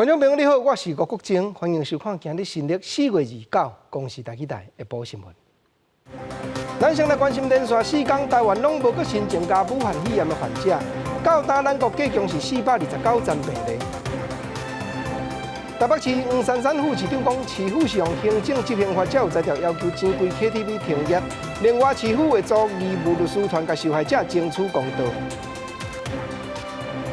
觀眾朋友你好，我是吳國晶，歡迎收看今日新曆4月29公視台語台下晡新聞。咱先來關心連續4天台灣攏無閣新增加武漢肺炎的患者，到今咱國計共是429人病例。台北市黃珊珊副市長講，市府是用行政執行法才有才調要求錢櫃 KTV 停業。另外，市府會組義務律師團，共受害者爭取公道。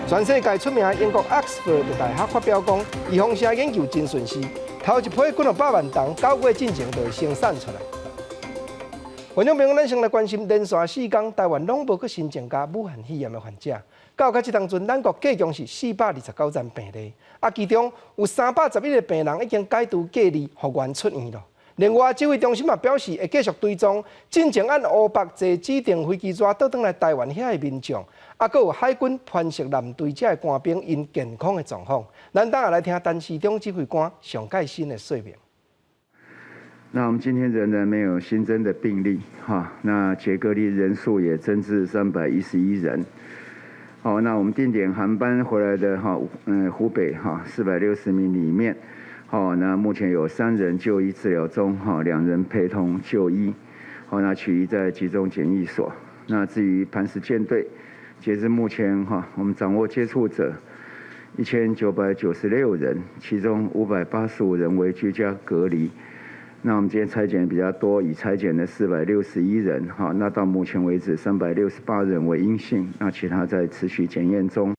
全世界出名的英國 Oxford 大學發表講，預防射研究真順利，頭一批幾若百萬人9月進前就會生產出來。觀眾朋友，咱先來關心連續4天台灣攏無閣新增加武漢肺炎的患者，到這當陣，咱國計共是429人病例，啊，其中有311個病人已經解除隔離復原出院了。另外，指揮中心嘛表示會繼續追蹤進前按烏北坐指定飛機逝倒轉來台灣遐的民眾，啊，閣有海軍磐石艦隊這的官兵𪜶健康的狀況。咱等下來聽陳時中指揮官上蓋新的說明。那我們今天仍然沒有新增的病例，哈，那解隔離人數也增至311人。好，那我們定點航班回來的哈，湖北哈，460名裡面，好，那目前有三人就醫治療中，哈，兩人陪同就醫，好，那其餘在集中檢疫所。那至於磐石艦隊，截至目前哈，我們掌握接觸者1996人，其中585人為居家隔離。那我們今天採檢比較多，已採檢的461人，哈，那到目前為止368人為陰性，那其他在持續檢驗中。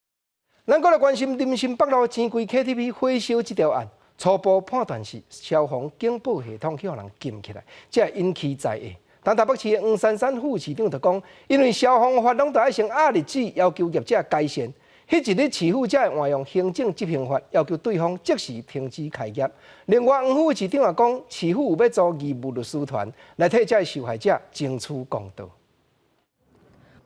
咱閣來關心林森北路錢櫃 KTV 火燒這條案，初步判斷是消防警報系統去予人禁起來，才會引起災禍。但台北市的黃珊珊副市長就講，因為消防法攏著愛先壓日子，要求業者改善。彼一日市府才會運用行政執行法，要求對方即時停止開業。另外，黃副市長也講，市府有欲組義務律師團來替這受害者爭取公道。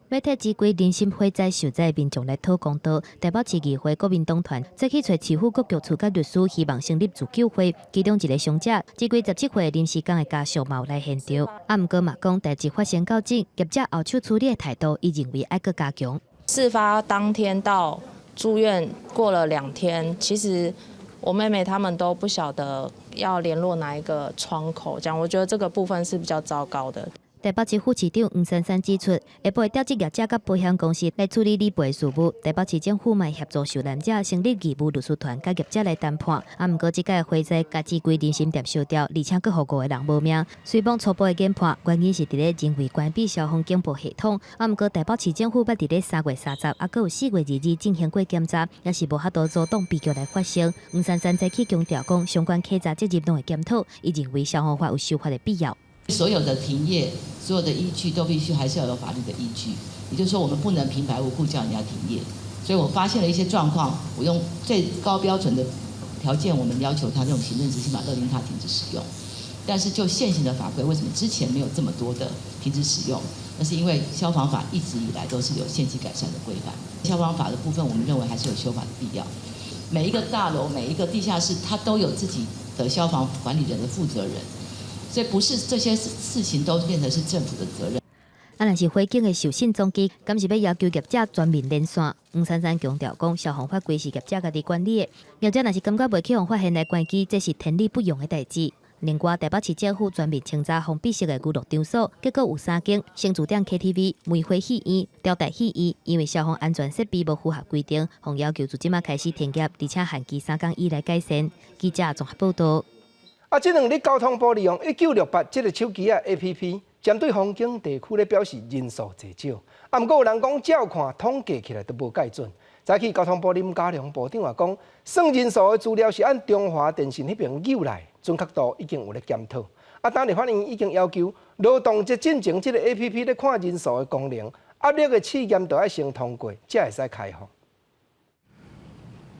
欲替錢櫃林森火災受災民眾來討公道，台北市議會國民黨團早起揣市府各局處佮律師，希望成立自救會。其中一个傷者，錢櫃17歲臨時工的家屬嘛有來現場。啊，毋過嘛講，代誌發生到這，業者後手處理的態度，伊認為愛閣加強。事發當天到住院過了2天，其實我妹妹他們都不曉得要聯絡哪一個窗口，這樣我覺得這個部分是比較糟糕的。台北市副市長黃珊珊指出，下晡會調集業者佮保險公司來處理理賠事務。台北市政府嘛協助受難者成立義務律師團，佮業者來談判。啊，毋過這擺火災共錢櫃林森店燒掉，而且閣予五個人無命。雖罔初步的研判，原因是佇咧人為關閉消防警報系統。啊，毋過台北市政府捌佇咧3月30，啊，閣有4月22進行過檢查，也是無法度阻擋悲劇來發生。黃珊珊早起強調講，相關課責責任攏會檢討，伊認為消防法有修法的必要。所有的停業，所有的依據都必須還是要有法律的依據。也就是說，我們不能平白無故叫人家停業。所以我發現了一些狀況，我用最高標準的條件，我們要求他用行政執行法勒令他停止使用。但是就現行的法規，為什麼之前沒有這麼多的停止使用？那是因為消防法一直以來都是有限期改善的規範。消防法的部分，我們認為還是有修法的必要。每一個大樓、每一個地下室，它都有自己的消防管理人的負責人。所以不是這些事情都變成是政府的責任。啊，若是火警的受信總機，敢是欲要求業者全面連線？黃珊珊強調講，消防法規是業者家己管理的，業者若是感覺袂去予發現來關機，這是天理不容的代誌。另外，台北市政府全面清查封閉式的娛樂場所，結果有三間星子點 KTV、梅花戲院、臺大戲院，因為消防安全設備無符合規定，予要求自這馬開始停業，而且限期3工以內改善。記者綜合報道。啊，這兩日交通部利用1968這个手機仔 APP，針對風景地區咧表示人數濟少。啊，毋過有人講照看統計起來都無蓋準。早起交通部林佳龍部長也講，算人數的資料是按中華電信彼邊寄來，準確度已經有咧檢討。啊，當地法院已經要求勞動節進前這个 APP 咧看人數的功能，壓力的試驗都愛先通過，才會使開放。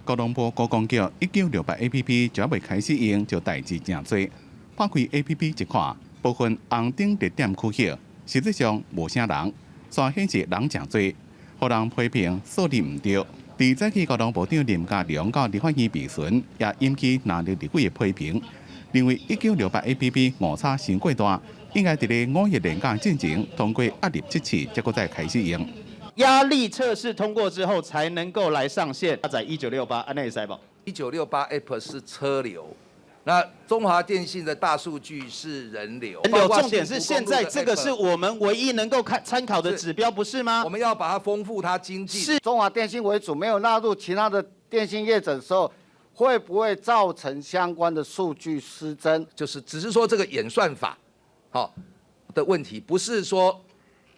交通部觀光局1968 APP 還未開始用，就代誌誠濟。拍開 APP 一看，部分紅燈熱點區域實際上無啥人，煞顯示人誠濟，予人批評數字毋對。佇早起交通部長林佳龍到立法院備詢，也引起藍綠立委的批評，認為1968 APP 誤差傷過大，應該佇咧五一連假進前通過壓力測試，才閣再開始用。壓力測試通過之後，才能夠來上線。下載1968，按呢會使無？ 1968 App 是車流，那中華電信的大數據是人流。人流重點是現在這個是我們唯一能夠看參考的指標，不是嗎？我們要把它豐富它經濟。是中華電信為主，沒有納入其他的電信業者的時候，會不會造成相關的數據失真？就是只是說這個演算法，好的問題，不是說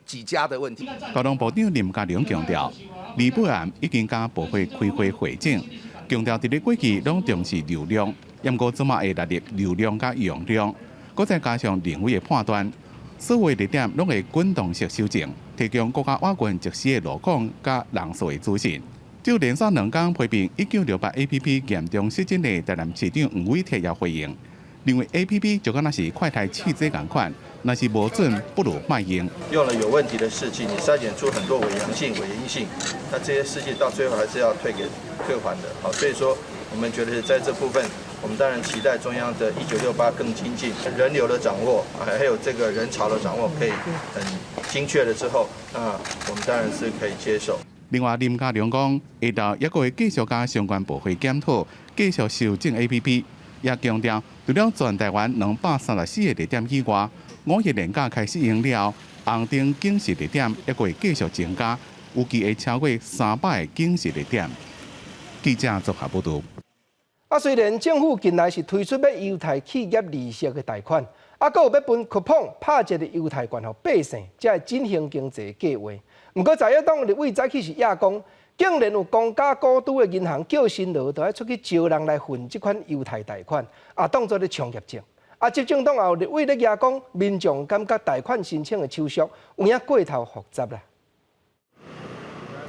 幾家的問題。交通部長林佳龍強調，理賠案已經佮部會開會會診，強調佇咧過去攏重視流量，毋過這馬會納入流量佮容量，閣再加上人為的判斷，所有熱點攏會滾動式修正，提供閣較倚近即時的路況佮人數的資訊。就連續2工批評1968 APP 嚴重失真的台南市長黃偉哲也回應，認為 APP 就敢若是快篩試劑仝款，若是無準，不如莫用。用了有問題的試劑，你篩檢出很多偽陽性、偽陰性，那這些試劑到最後還是要退給退還的。好，所以說我們覺得在這部分，我們當然期待中央的1968更精進，人流的掌握，還有這個人潮的掌握，可以很精確了之後，那我們當然是可以接受。另外，林佳龍講，下晝猶閣會繼續佮相關部會檢討，繼續修正 APP，也強調，除了全台灣234個熱點以外，五一連假開始用了，紅燈警示熱點猶閣會繼續增加，預計會超過300個警示熱點。記者綜合報導。啊，雖然政府近來是推出欲優待企業利息的貸款，啊，閣有欲分 coupon 拍折的優待券予百姓，才會振興經濟計劃。毋過在野黨立委早起是揶講，竟然有公家股東的銀行叫辛勞，都愛出去招人來混這款優待貸款，啊，當做咧搶業績。啊，執政黨也有立委咧攑講，民眾感覺貸款申請的手續有影過頭複雜啦。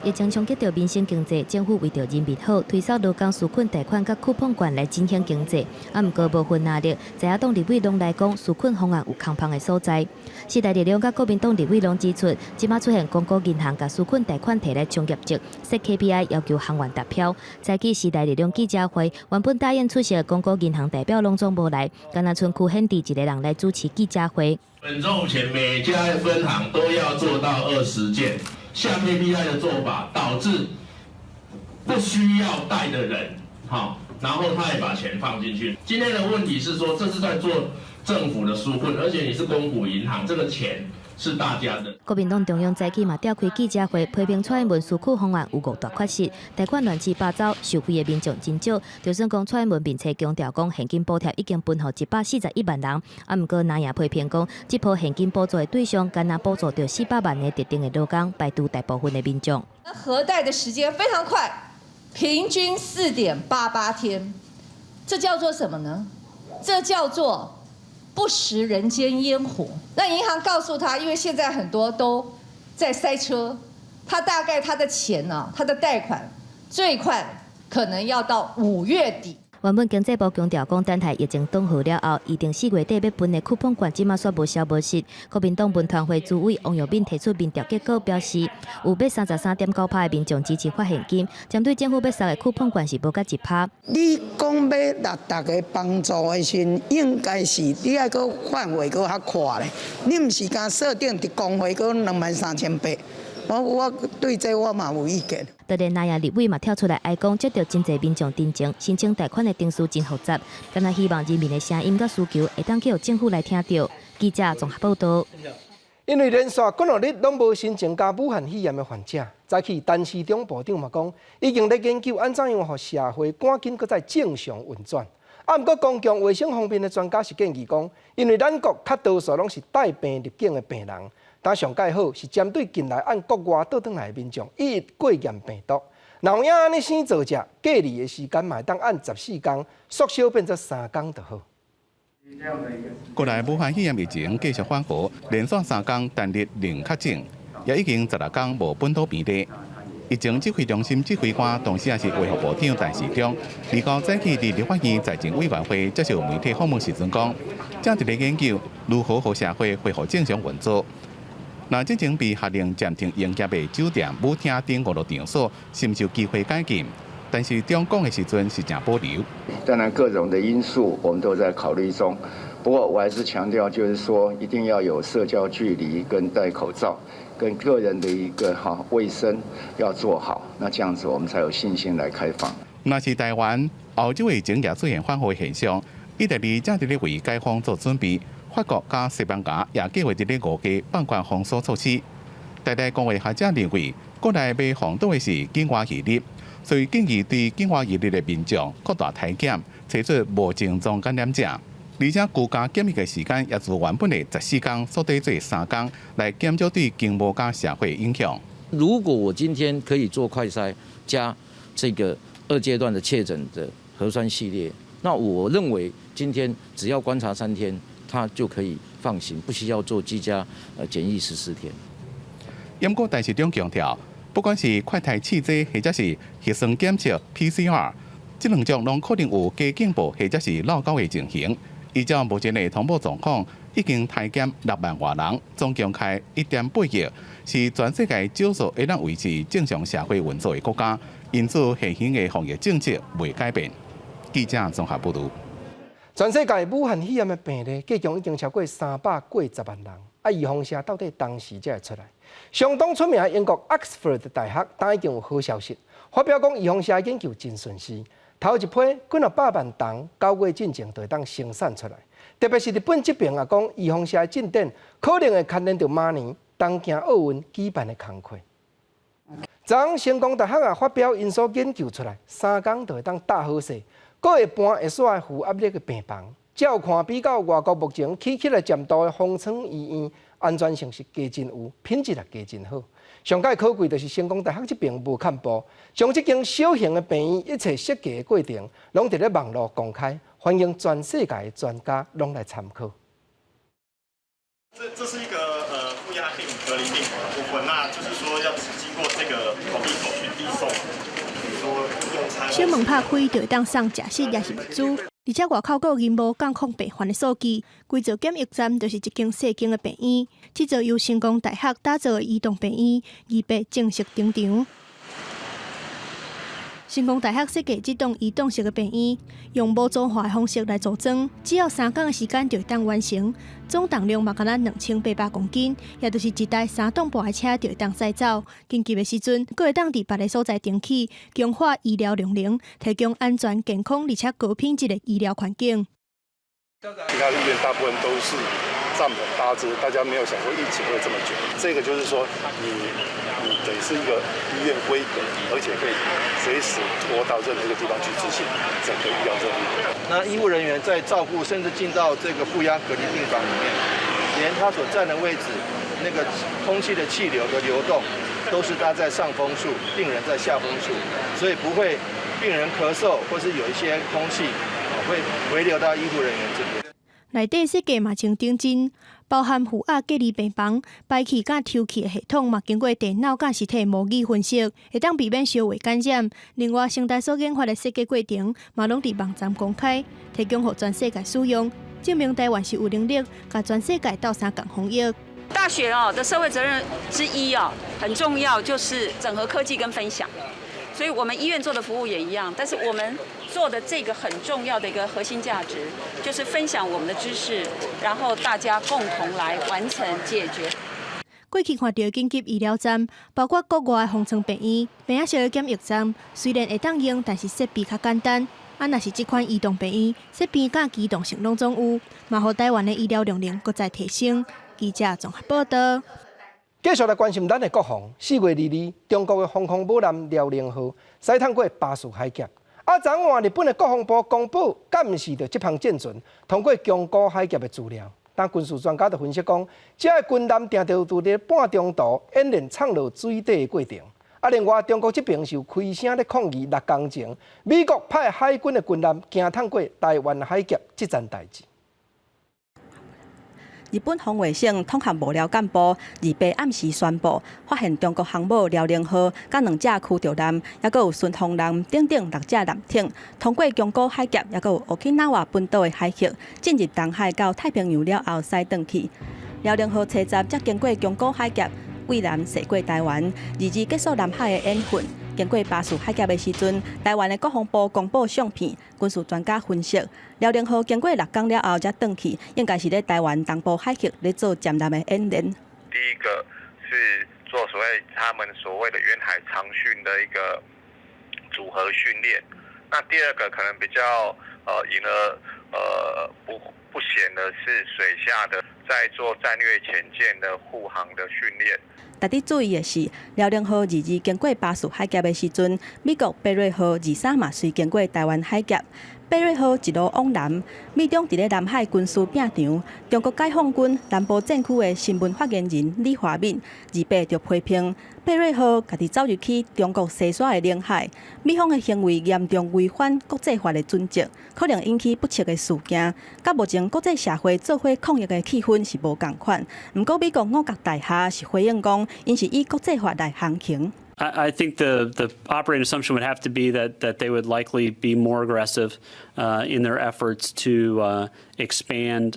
疫情衝擊著民生經濟，政府為著人民好，推銷勞工紓困貸款佮쿠폰券來振興經濟。啊，毋過無分藍綠，在野黨立委攏來講，紓困方案有空縫的所在。時代力量佮國民黨立委攏指出，這馬出現公股銀行共紓困貸款提來衝業績，設 KPI 要求行員達標。早起時代力量記者會，原本答應出席的公股銀行代表攏總無來，干焦賰區顯智一个人來主持記者會。本週前每家分行都要做到20件。下 KPI 的做法導致不需要貸的人，好，然後他也把錢放進去。今天的問題是說，這是在做政府的紓困，而且你是公股銀行，這個錢是大家的。國民黨中央早起嘛召開記者會，批評蔡英文紓困方案有五大缺失，貸款亂七八糟，受惠的民眾真少。就算講蔡英文面冊強調講現金補貼已經分予141萬人，啊，毋過藍營批評講，這波現金補助的對象，干焦補助著400萬个特定的勞工，排除大部分的民眾。核貸的時間非常快，平均4.88天，這叫做什麼呢？這叫做不食人間煙火。那銀行告訴他，因為現在很多都在塞車，他大概他的錢呢，他的貸款最快可能要到5月底。原本經濟部強調講，等待疫情轉好了後，預定4月底欲分的쿠폰券，這馬煞無消無息。國民黨文團會主委王育敏提出民調結果，表示有欲33.9%的民眾支持發現金，針對政府欲送的쿠 폰券是無甲1%。你講欲來逐家幫助的時陣，應該是你愛閣範圍閣較闊咧，你毋是干設定佇公會閣23,800。我對這我嘛有意見。就連藍營立委嘛跳出來哀講，接著真濟民眾陳情申請貸款的程序真複雜，敢若希望人民的聲音佮需求會當去予政府來聽著。記者綜合報導。因為連續幾落日攏無新增加武漢肺炎的患者，早起陳時中部長嘛講，已經咧研究按怎樣予社會趕緊閣再正常運轉。啊，毋過公共衛生方面的專家是建議講，因為咱國較多數攏是帶病入境的病人。但上蓋好是針對近來按國外倒轉來的民眾，一一過驗病毒。若有影按呢生做者，隔離的時間嘛會當按14工縮小變做3工就好。國內武漢肺炎疫情繼續緩和，連續3工單日零確診，也已經16工無本土病例。疫情指揮中心指揮官，同時也是衛福部長陳時中，29早起佇立法院財政委員會接受媒體訪問時陣講，正佇咧研究如何予社會恢復正常運作。若之前被下令暫停營業的酒店、舞廳等娛樂場所，是毋是有機會解禁？但是中講的時陣是誠保留。當然各種的因素我們都在考慮中，不過我還是強調，就是說一定要有社交距離跟戴口罩，跟個人的一個哈衛生要做好，那這樣子我們才有信心來開放。若是台灣，歐洲疫情也出現反覆現象，意大利正佇咧為解封做準備，法國佮西班牙也計劃佇咧5月放寬封鎖措施。台大公衛學者認為，國內欲防堵的是境外移入，所以建議對境外移入的民眾擴大篩檢，揣出無症狀感染者。而且居家檢疫的時間也自原本的14天縮短做3天，來減少對經貿佮社會影響。如果我今天可以做快篩加這個二階段的確診的核酸系列，那我認為今天只要觀察3天，他就可以放行，不需要做居家檢疫14天。毋過陳時中強調，不管是快篩試劑或者是核酸檢測 PCR，這兩種攏可能有假警報或者是漏勾的情形。依照目前的通報狀況，已經篩檢6萬外人，總共開1.8億，是全世界少數會當維持正常社會運作的國家。因此，現行的防疫政策袂改變。記者綜合報導。全世界武漢肺炎的病例，計共已經超過380萬人。啊，預防射到底當時才會出來？相當出名的英國 Oxford 大學，當已經有好消息，發表講預防射研究真順利。頭一批幾若百萬筒，9月進前就會當生產出來。特別是日本這爿也講，預防射的進展可能會牽連著明年東京奧運舉辦的工課。昨昏成功大學也發表𪜶所研究出來，3工就會當搭好勢，閣會搬會煞的負壓力的病房。照看比較外國目前起起來佔度的方艙醫院，安全性是加真有，品質也加真好。上蓋可貴就是成功大學這爿無崁步，將這間小型的病院一切設計的過程，攏佇咧網路公開，歡迎全世界的專家攏來參考。這是一個負壓病隔離病房的部分，那就是說要經過這個投幣口去遞送，比如說用餐。小門拍開就會當送食食抑是物資，而且外口閣有螢幕監控病患的數據。規座檢疫站就是一間細間的病院，這座由成功大學打造的移動病院，2月正式登場。成功大學設計這棟移動式的病院，用模組化的方式來組裝，只要3工的時間就會當完成。總重量嘛，干焦2800公斤，也就是一台3棟半的車就會當載走。緊急的時陣，閣會當佇別个所在停起，強化醫療量能，提供安全、健康而且高品質的醫療環境。其他醫院大部分都是帳篷搭著，大家沒有想過疫情會這麼久。這個就是說你等於是一個醫院規格，而且可以隨時拖到任何一個地方去執行整個醫療任務。那醫護人員在照顧，甚至進到這個負壓隔離病房裡面，連他所站的位置，那個空氣的氣流的流動，都是他在上風處，病人在下風處，所以不會病人咳嗽或是有一些空氣會回流到醫護人員這邊。內底設計嘛真頂真，包含負壓隔離病房、排氣佮抽氣的系統嘛，經過電腦佮實體模擬分析，會當避免相互感染。另外，成大所研發的設計過程嘛，攏佇網站公開，提供予全世界使用，證明台灣是有能力共全世界鬥相共防疫。大學哦的社會責任之一哦，很重要，就是整合科技跟分享。所以我們醫院做的服務也一樣，但是我們做的這個很重要的一個核心價值，就是分享我們的知識，然後大家共同來完成解決。過去看著緊急醫療站，包括國外的方艙病院、病仔式的檢疫站，雖然會當用，但是設備較簡單。啊，若是這款移動病院，設備佮機動性攏總有，嘛予台灣的醫療量能閣再提升。記者綜合報道。繼續來關心咱的國防。4月22日，中國的防空母艦遼寧號駛通過巴士海峽。啊，昨晚日本的國防部公布，敢毋是著這帆戰船通過宮古海峽的資料。但軍事專家就分析講，這个軍艦定著佇咧半中途演練藏落水底的過程。啊，另外中國這爿是有開聲咧抗議6工前，美國派海軍的軍艦行通過台灣海峽這層代誌。日本防衛省統合幕僚幹部28暗時宣布，發現中國航母遼寧號佮兩隻驅逐艦，抑閣有順風艦等等六隻艦艇，通過宮古海峽，抑閣有沖喜瓦本島的海域，進入東海到太平洋了後，駛轉去。遼寧號初十才經過宮古海峽，對南駛過台灣，22結束南海的演訓。經過巴士海峽的時陣，台灣的國防部公布相片，軍事專家分析，遼寧號經過6工了後才轉去，應該是咧台灣東部海域咧做潛艦的演練。第一個是做所謂他們所謂的遠海長訓的一個組合訓練，那第二個可能比較隱而不顯的是水下的在做戰略潛艦的護航的訓練。值得注意的是，遼寧號22經過巴士海峽的時陣，美國貝瑞號23嘛隨經過臺灣海峽。貝瑞號一路往南，美中佇咧南海軍事拼場。中國解放軍南部戰區的新聞發言人李華敏28就批評貝瑞號家己走入去中國西沙的領海，美方的行為嚴重違反國際法的準則，可能引起不測的事件。佮目前國際社會做伙抗疫的氣氛是無仝款。毋過美國五角大廈是回應講，𪜶是以國際法來航行。 I think the operating assumption would have to be that they would likely be more aggressive in their efforts to expand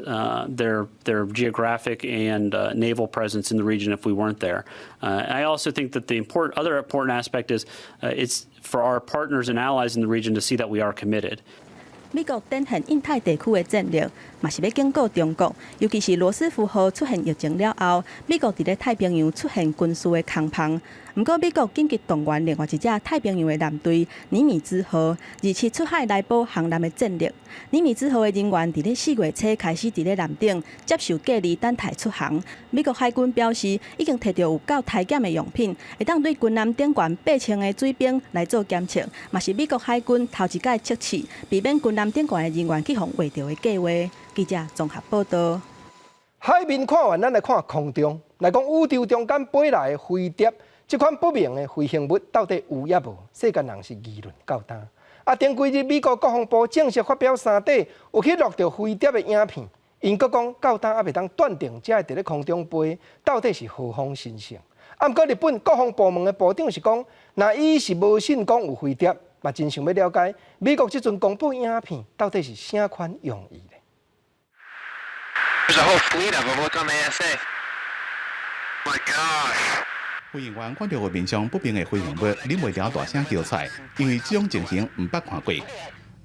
their geographic and naval presence in the region if we weren't there. I also think that the other important aspect is it's for our partners and allies in the region to see that we are committed. 美國展現印太地區的戰略，嘛是欲警告中國，尤其是羅斯福號出現疫情了後，美國佇咧太平洋出現軍事的空縫。毋過，美國緊急動員另外一隻太平洋的艦隊尼米茲號，27出海來補航艦的戰力。尼米茲號的人員佇咧4月初開始佇咧艦頂接受隔離，等待出航。美國海軍表示，已經提著有夠篩檢的樣品，會當對軍艦頂懸8000个水兵來做檢測，嘛是美國海軍頭一擺測試，避免軍艦頂懸的人員去予畫著的計劃。記者綜合報道。海面看完，咱來看空中。來講宇宙中間飛來的飛碟，這款不明的飛行物到底有抑無？世間人是議論到今。啊，頂幾日美國國防部正式發表三塊有去錄著飛碟的影片，𪜶閣講到今猶未當斷定，這个佇咧空中飛到底是何方神聖。啊，毋過日本國防部門的部長是講，若伊是無信講有飛碟，嘛真想欲了解美國這陣公布影片到底是啥款用意咧？ There's a whole fleet of them. Look on the ASA. My gosh. 飛行員看著畫面上不明的飛行物，忍袂牢大聲叫出來，因為這種情形毋捌看過。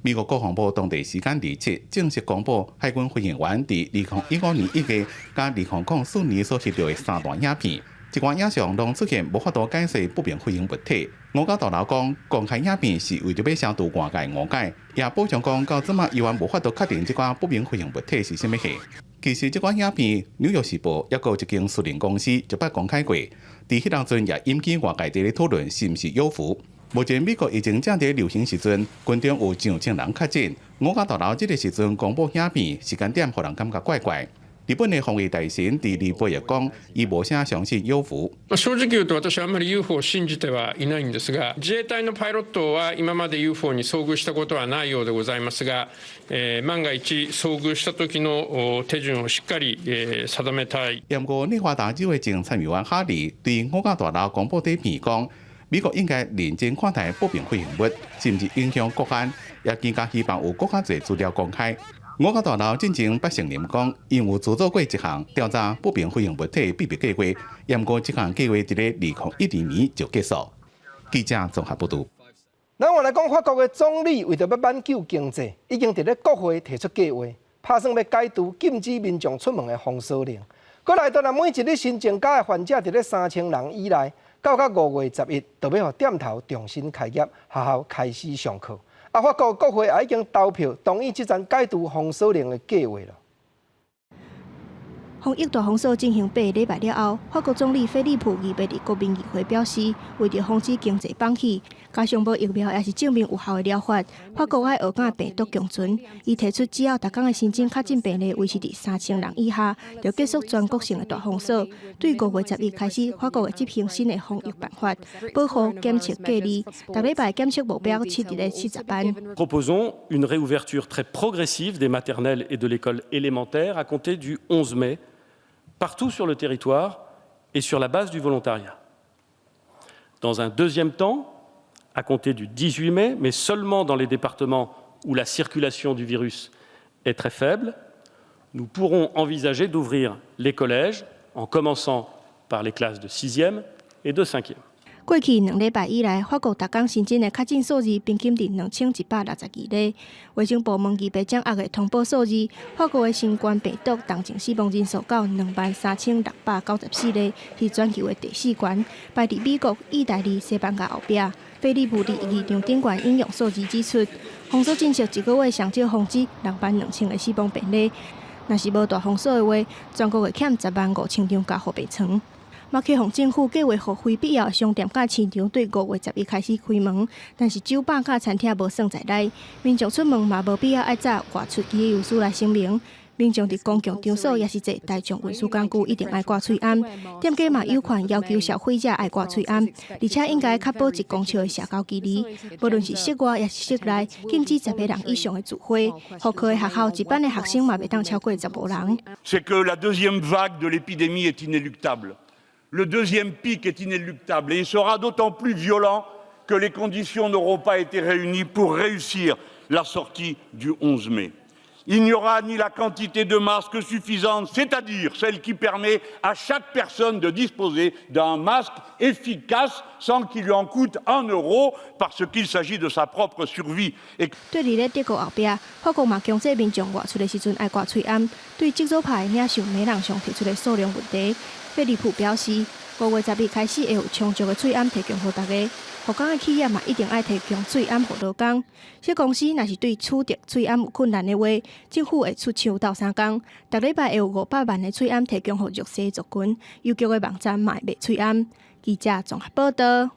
美國國防部當地時間27正式公布海軍飛行員佇2015年1月佮2004年所翕著的三段影片，這寡影像攏出現無法度解釋不明飛行物體。五角大樓講，公開影片是為著欲消除外界誤解，也補充講到這馬猶原無法度確定這寡不明飛行物體是啥物貨。其實這款影片，《紐約時報》抑閣有一間私人公司就捌公開過，佇彼當陣也引起外界佇咧討論是毋是幽浮。目前美國疫情正佇流行時陣，軍中有上千人確診。五角大樓這个時陣公布影片，時間點予人感覺怪怪。日本的防衛大臣佇28日講，伊無啥相信幽浮。正直言うと私はあまり UFO を信じてはいないんですが、自衛隊のパイロットは今まで UFO に遭遇したことはないようでございますが、萬が一遭遇した時の手順をしっかり定めたい。毋過內華達州的前參議員哈利對五角大樓公布底片講，美國應該認真看待不明飛行物，是毋是影響國安，也更加希望有閣較濟資料公開。五角大樓進前捌承認講，𪜶有資助過一項調查不明飛行物體秘密計劃，毋過這項計劃佇咧2012年就結束。記者綜合報導。咱換來講，法國的總理為著欲挽救經濟，已經佇咧國會提出計劃，拍算欲解除禁止民眾出門的封鎖令。閣來到若每一日新增加的患者佇咧3000人以內，到甲5月11，就欲予店頭重新開業，學校開始上課。啊，法國國會也已經投票同意這層解除封鎖令的計劃了。防疫大封鎖進行8个禮拜了後，法國總理菲利普28佇國民議會表示，為著防止經濟放棄，加上無疫苗抑是證明有效的療法，法國愛學佮病毒共存。伊提出，只要逐工的新增確診病例維持佇3000人以下，就結束全國性的大封鎖。對5月11開始，法國會執行新的防疫辦法，保護檢測隔離，逐禮拜檢測目標設佇咧70萬。 Proposons une réouverture très progressive des maternelles et de l'école élémentaire à compter du 11 mai, partout sur le territoire et sur la base du volontariat. Dans un deuxième temps, à compter du 18 mai, mais seulement dans les départements où la circulation du virus est très faible, nous pourrons envisager d'ouvrir les collèges, en commençant par les classes de 6e et de 5e. 過去2禮拜以來，法國逐工新增的確診數字平均佇2162例。衛生部門二八掌握的通報數字，法國的新冠病毒當前死亡人數到23,694例，是全球的第四懸，排佇美國、意大利、西班牙後壁。菲利普佇議場頂懸引用數字指出，封鎖政策一個月上少防止6萬2千個死亡病例。若是無大封鎖的話，全國會欠10萬5千張加護病床。馬克宏政府計劃予非必要的商店佮市場對5月11開始開門，但是酒吧佮餐廳無算在內。民眾出門嘛無必要愛紮外出的文書來聲明。民眾佇公共場所抑是坐大眾運輸工具，一定愛掛喙罨。店家嘛有權要求消費者愛掛喙罨，而且應該確保一公尺的社交距離。無論是室外抑是室內，禁止10個人以上的聚會。復課的學校一班的學生嘛袂當超過15人。 C'est que la deuxième vague de l'épidémie est inéluctable. Le deuxième pic est inéluctable et il sera d'autant plus violent que les conditions n'auront pas été réunies pour réussir la sortie du 11 mai. Il n'y aura ni la quantité de masques suffisante, c'est-à-dire celle qui permet à chaque personne de disposer d'un masque efficace sans qu'il lui en coûte 1 euro, parce qu'il s'agit de sa propre survie. 對佇咧德國後壁，法國嘛強制民眾外出的時陣愛掛喙罨。對極左派領袖梅朗雄提出的數量問題，菲利普表示，5月10日開始會有充足的喙罨提供予大家。福岡的企業嘛一定愛提供喙罨予勞工。小公司若是對取得喙罨有困難的話，政府會出手鬥相共。逐禮拜會有500萬的喙罨提供予弱勢族群。郵局的網站嘛會賣喙罨。記者綜合報道。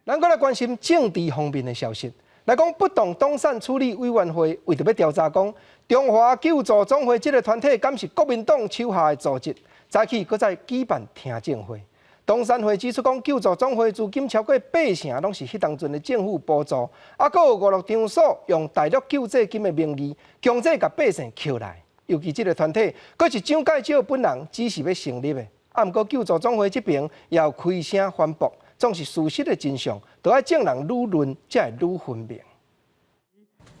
咱閣來關心政治方面的消息。來講，不動黨產處理委員會為著欲調查講，中華救助總會這个團體敢是國民黨手下的組織，早起閣再舉辦聽證會。黨產會指出講，救助總會資金超過八成，攏是彼當陣的政府補助，啊，閣有娛樂場所用大陸救濟金的名義，強制共百姓扣來。尤其這个團體，閣是蔣介石本人指示欲成立的。啊，毋過救助總會這爿也有開聲反駁，總是事實的真相，都愛眾人愈論才會愈分明。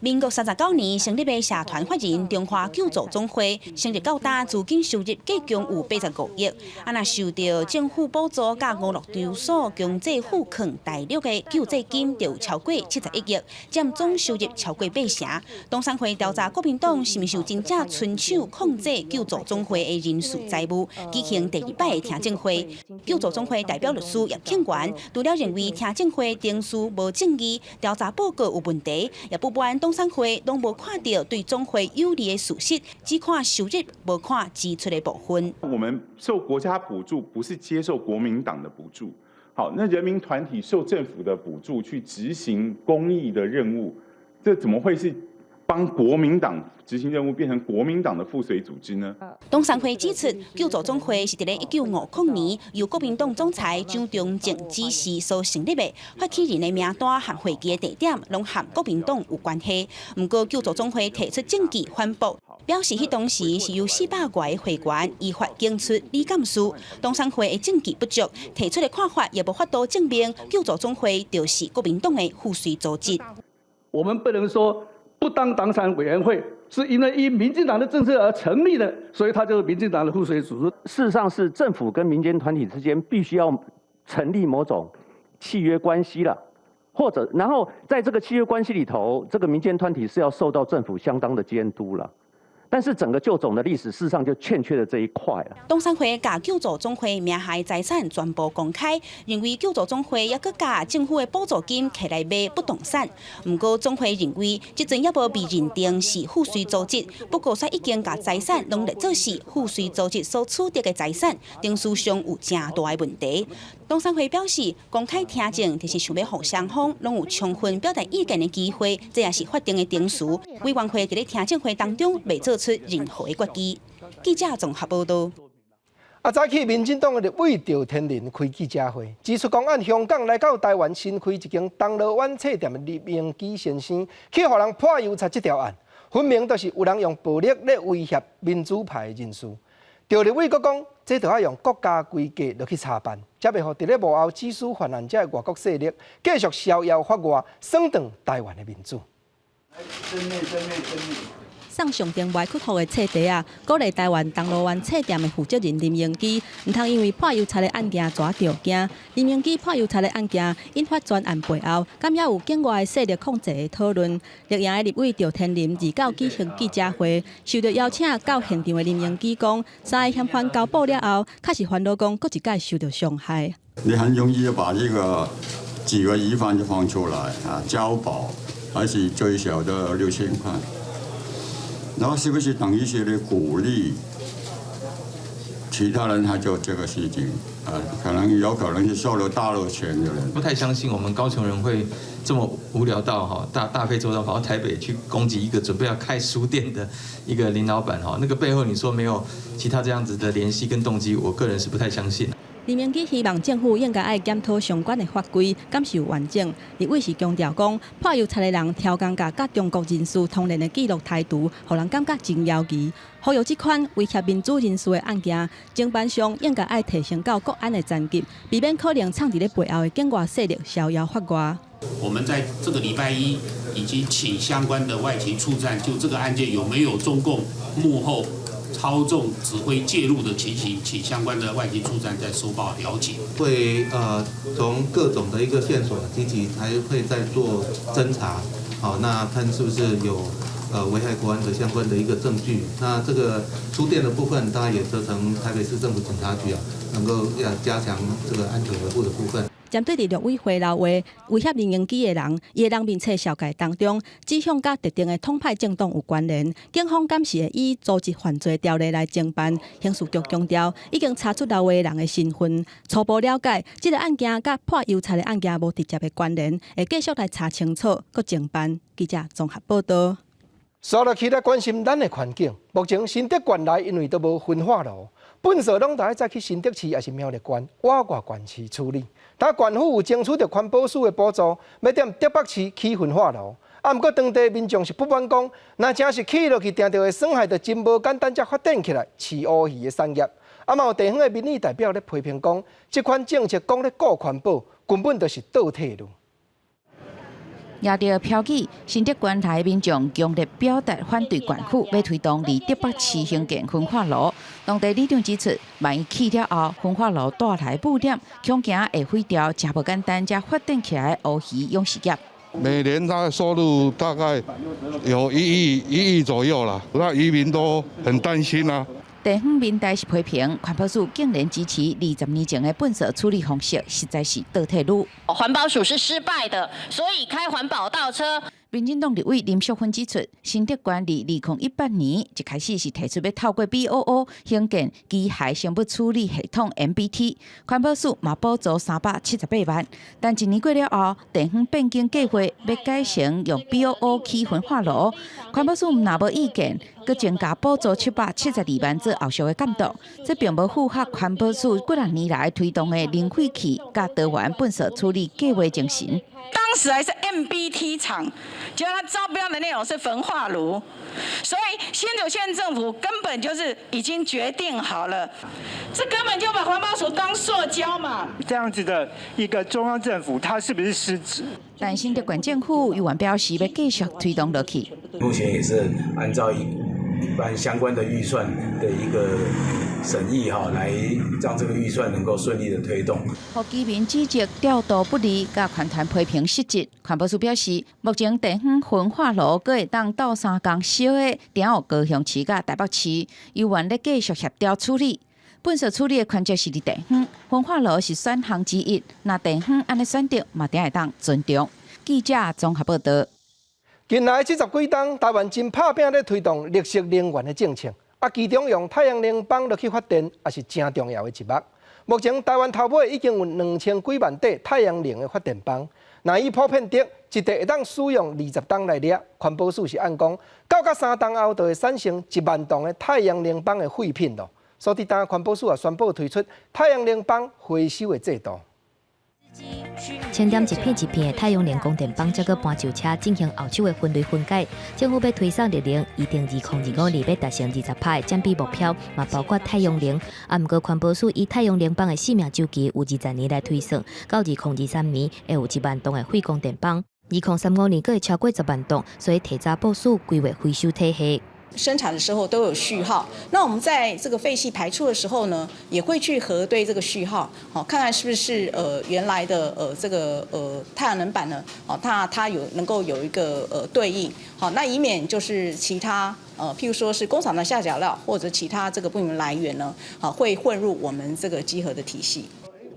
民國39年成立的社團法人中華救助總會，成立到今資金收入計共有85億。啊，若受著政府補助佮娛樂場所強制付款大陸的救濟金，就有超過71億，佔總收入超過八成。黨產會調查國民黨是毋是有真正伸手控制救助總會的人事財務，舉行第二擺的聽證會。救助總會代表律師葉慶元，除了認為聽證會程序無正義，調查報告有問題，也不滿黨產會攏無看著對總會有利的事實，只看收入，無看支出的部分。我們受國家補助，不是接受國民黨的補助。好，那人民團體受政府的補助去執行公益的任務，這怎麼會是幫國民黨執行任務變成國民黨的附隨組織呢？董事會指出，救助總會是佇咧1950年由國民黨總裁蔣中正指示所成立的，發起人的名單和會議的地點攏和國民黨有關係。毋過救助總會提出證據反駁，表示彼當時是由400外個會員依法選出理監事，董事會的證據不足，提出的看法也無法度證明救助總會就是國民黨的附隨組織。我們不能說不當黨產委員會是因為依民進黨的政策而成立的，所以它就是民進黨的附隨組織。事實上是政府跟民間團體之間必須要成立某種契約關係了，或者然後在這個契約關係裡頭，這個民間團體是要受到政府相當的監督了。但是整個救總的歷史，事實上就欠缺了這一塊了。董事會共救助總會名下的財產全部公開，認為救助總會猶閣共政府的補助金摕來買不動產。毋過總會認為，這陣猶無被認定是附隨組織，不過煞已經共財產攏列做是附隨組織所取得的財產，程序上有誠大的問題。董事會表示，公開聽證就是想欲予雙方攏有充分表達意見的機會，這也是法定的程序。委員會佇咧聽證會當中未做出任何的決議。記者綜合報道。啊，早起民進黨的立委趙天麟開記者會，指出講按香港來到台灣新開一間銅鑼灣冊店的李明基先生，去予人潑油漆這條案，分明就是有人用暴力咧威脅民主派的人士。趙立委閣講，這著愛用國家規格落去查辦，才袂予佇咧幕後指使犯案這个外國勢力繼續逍遙法外，損斷台灣的民主。正面，正面，正面。送上電話屈服的冊袋仔，鼓勵台灣銅鑼灣冊店的負責人林榮基，毋通因為潑油漆的案件跩著驚。林榮基潑油漆的案件引發全案背後，敢猶有境外勢力控制的討論。綠營的立委趙天麟二九舉行記者會，受著邀請到現場的林榮基講，三个嫌犯交保了後，確實煩惱講閣一擺受著傷害。你很容易就把這個幾個疑犯就放出來啊，交保還是最少的6000塊。然後是不是等於是你鼓勵其他人來做這個事情？啊，可能有可能是收了大陸錢的人。不太相信我們高雄人會這麼無聊到哈大大費周章跑到台北去攻擊一個準備要開書店的一個林老闆哈，那個背後你說沒有其他這樣子的聯繫跟動機，我個人是不太相信。林榮基希望政府應該愛檢討相關的法規，敢是有完整。立委是強調講，潑油漆的人刁工共佮中國人士通聯的記錄台除，予人感覺真枵疑。呼籲這款威脅民主人士的案件，偵辦上應該愛提升到國安的層級，避免可能藏佇咧背後的境外勢力逍遙法外。我們在這個禮拜一已經請相關的外勤處站就這個案件有沒有中共幕後操縱指揮介入的情形，請相關的外勤處站再收報了解。會從各種的一個線索，積極還會再做偵查，好，那看是不是有危害國安的相關的一個證據。那這個書店的部分，當然也責成台北市政府警察局啊，能夠要加強這個安全維護的部分。針對佇陸委會鬧話威脅林榮基的人，伊的人面冊紹介當中，指向佮特定的統派政黨有關聯，警方敢是會以組織犯罪條例來偵辦。刑事局強調，已經查出鬧話的人的身份，初步了解，這个案件佮潑油漆的案件無直接的關聯，會繼續來查清楚，閣偵辦。記者綜合報道。紲落去來關心咱的環境。目前新竹縣內因為都無焚化爐，糞埽攏著愛再去新竹市抑是苗栗縣倚外縣市處理。但縣府有爭取著環保署的補助，欲佇竹北市起焚化爐。啊，毋過當地民眾是不滿講，若真是起落去，定著會損害著真無簡單才發展起來飼烏魚的產業。啊，嘛有地方的民意代表咧批評講，這款政策講咧顧環保，根本就是倒退嚕。攑著標語，新竹縣內民眾強烈表達反對縣府欲推動佇竹北市興建焚化爐。當地里長指出，萬一起了後，焚化爐帶來霧點，恐驚會毀掉誠無簡單才發展起來的烏魚養殖業。每年大概收入大概有1億左右啦，那漁民都很擔心啊。地方民代是批評環保署竟然支持20年前的糞埽處理方式，實在是倒退嚕。環保署是失敗的，所以開環保倒車。民進黨立委林淑芬指出，新竹縣佇2018年一開始是提出欲透過 BOO 興建機械生物處理系統 MBT，環保署嘛補助378萬，但一年過了後，地方變更計劃欲改成用 BOO 起焚化爐，環保署若無意見，閣增加補助772萬做後續的監督，這並無符合環保署幾若年來推動的零廢棄佮多元糞埽處理計劃精神。當時還是 MBT 廠，結果他招標的內容是焚化爐，所以新竹縣政府根本就是已經決定好了，這根本就把環保署當塑膠嘛。這樣子的一個中央政府，它是不是失職？但新竹縣政府猶原表示欲繼續推動落去。目前也是按照一般相關的預算的一個審議哈，來讓這個預算能夠順利的推動。予居民指責調度不力，佮環團批評失職。環保署表示，目前地方焚化爐閣會當鬥相共燒的，定有高雄市佮台北市，猶原咧繼續協調處理。糞埽處理的權責是佇地方，焚化爐是選項之一。若地方按呢選擇，嘛定會當尊重。記者綜合報道。近來這十幾冬，台灣真拍拚咧推動綠色能源的政策，啊，其中用太陽能板落去發電，也是誠重要的一目。目前台灣頭尾已經有2000幾萬塊太陽能的發電板，若以普遍值，一塊會當使用20冬來掠，環保署是按講，到甲3冬後就會產生1萬噸的太陽能板的廢品囉。所以，當環保署也宣布推出太陽能板回收的制度。清點一片一片的太陽能光電板，再閣搬上車進行後手的分類分解。政府欲推送綠能，預定2025年欲達成20%的佔比目標，嘛包括太陽能。啊，毋過環保署以太陽能板的生命週期有20年來推算，到2023年會有1萬棟的廢光電板，2035年閣會超過10萬棟，所以提早部署規劃回收體系。生產的時候都有序號，那我們在這個廢棄排出的時候呢，也會去核對這個序號，好，看看是不是原來的這個太陽能板呢，哦，它有能夠有一個對應，好，那以免就是其他譬如說是工廠的下腳料或者其他這個不明來源呢，好，會混入我們這個稽核的體系。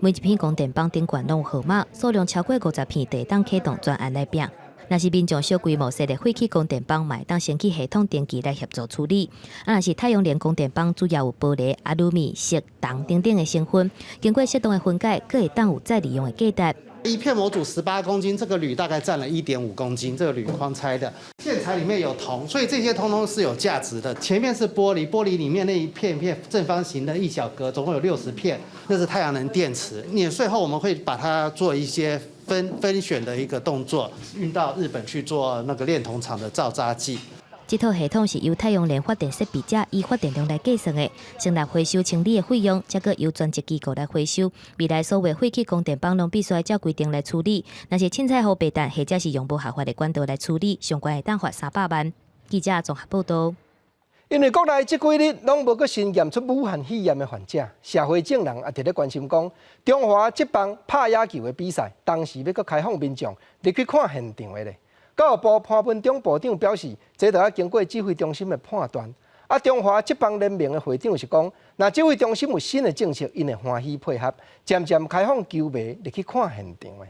每一片光電板頂懸攏有號碼，數量超過50片，就會當啟動專案來拼。若是民眾小規模設立廢棄光電板，嘛會當先去系統登記來協助處理。啊，若是太陽能光電板，主要有玻璃、阿魯米、錫、銅等等的成分，經過適當的分解，閣會當有再利用的價值。一片模組18公斤，這個鋁大概佔了1.5公斤，這個鋁框拆的線材裡面有銅，所以這些通通是有價值的。前面是玻璃，玻璃裡面那一片片正方形的一小格，總共有60片，那是太陽能電池。碾碎後，我們會把它做一些分選的一個動作，運到日本去做那個煉銅廠的造渣劑。這套系統是由太陽能發電設備者以發電量來計算的，成立回收清理的費用，才閣由專職機構來回收。未來所有廢棄光電板攏必須按照規定來處理。若是凊彩予白蛋，或者是用無合法的管道來處理，上懸會當罰300萬。記者綜合報道。因為國內這幾日攏無閣新驗出武漢肺炎的患者，社會眾人也佇咧關心講，中華職棒拍野球的比賽，當時欲閣開放民眾入去看現場的咧。教育部潘文忠部長表示，這著愛經過指揮中心的判斷。啊，中華職棒聯盟的會長是講，若指揮中心有新的政策，𪜶會歡喜配合，漸漸開放球迷入去看現場的。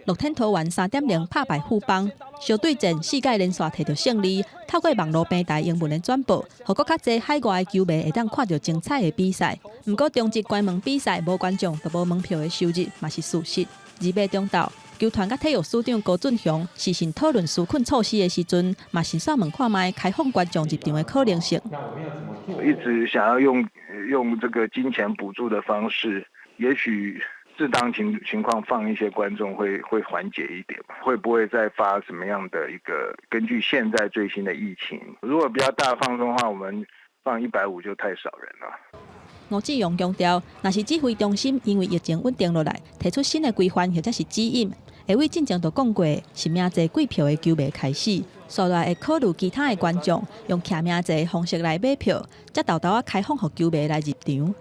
樂天桃猿3.0拍敗富邦，小對戰四屆連續摕著勝利。透過網路平台英文的轉播，予閣較濟海外的球迷會當看著精彩的比賽。毋過中職關門比賽無觀眾，就無門票的收入嘛是事實。28中晝，球團佮體育署長高俊雄視訊討論紓困措施的時陣，嘛順紲問看覓開放觀眾入場的可能性。一直想要用這個金錢補助的方式，也許適當情況放一些觀眾會緩解一點，會不會再發什麼樣的一個？根據現在最新的疫情，如果比較大放鬆的話，我們放150就太少人了。吳志榮強調，若是指揮中心因為疫情穩定落來，提出新的規範或者是指引，會為進前就講過實名制貴票的球迷開始，紲落來會考慮其他的觀眾用記名制的方式來買票，才沓沓仔開放予球迷來入場。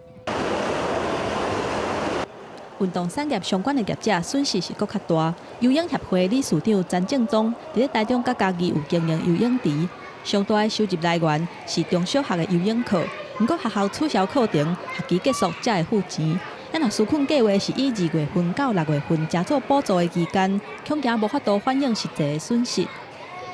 運動產業相關的業者損失是閣較大。游泳協會理事長陳正宗佇咧台中佮嘉義有經營游泳池，上大的收入來源是中小學的游泳課。毋過學校取消課程，學期結束才會付錢。啊，若紓困計畫是以2月份到6月份加做補助的期間，恐驚無法度反映實際的損失。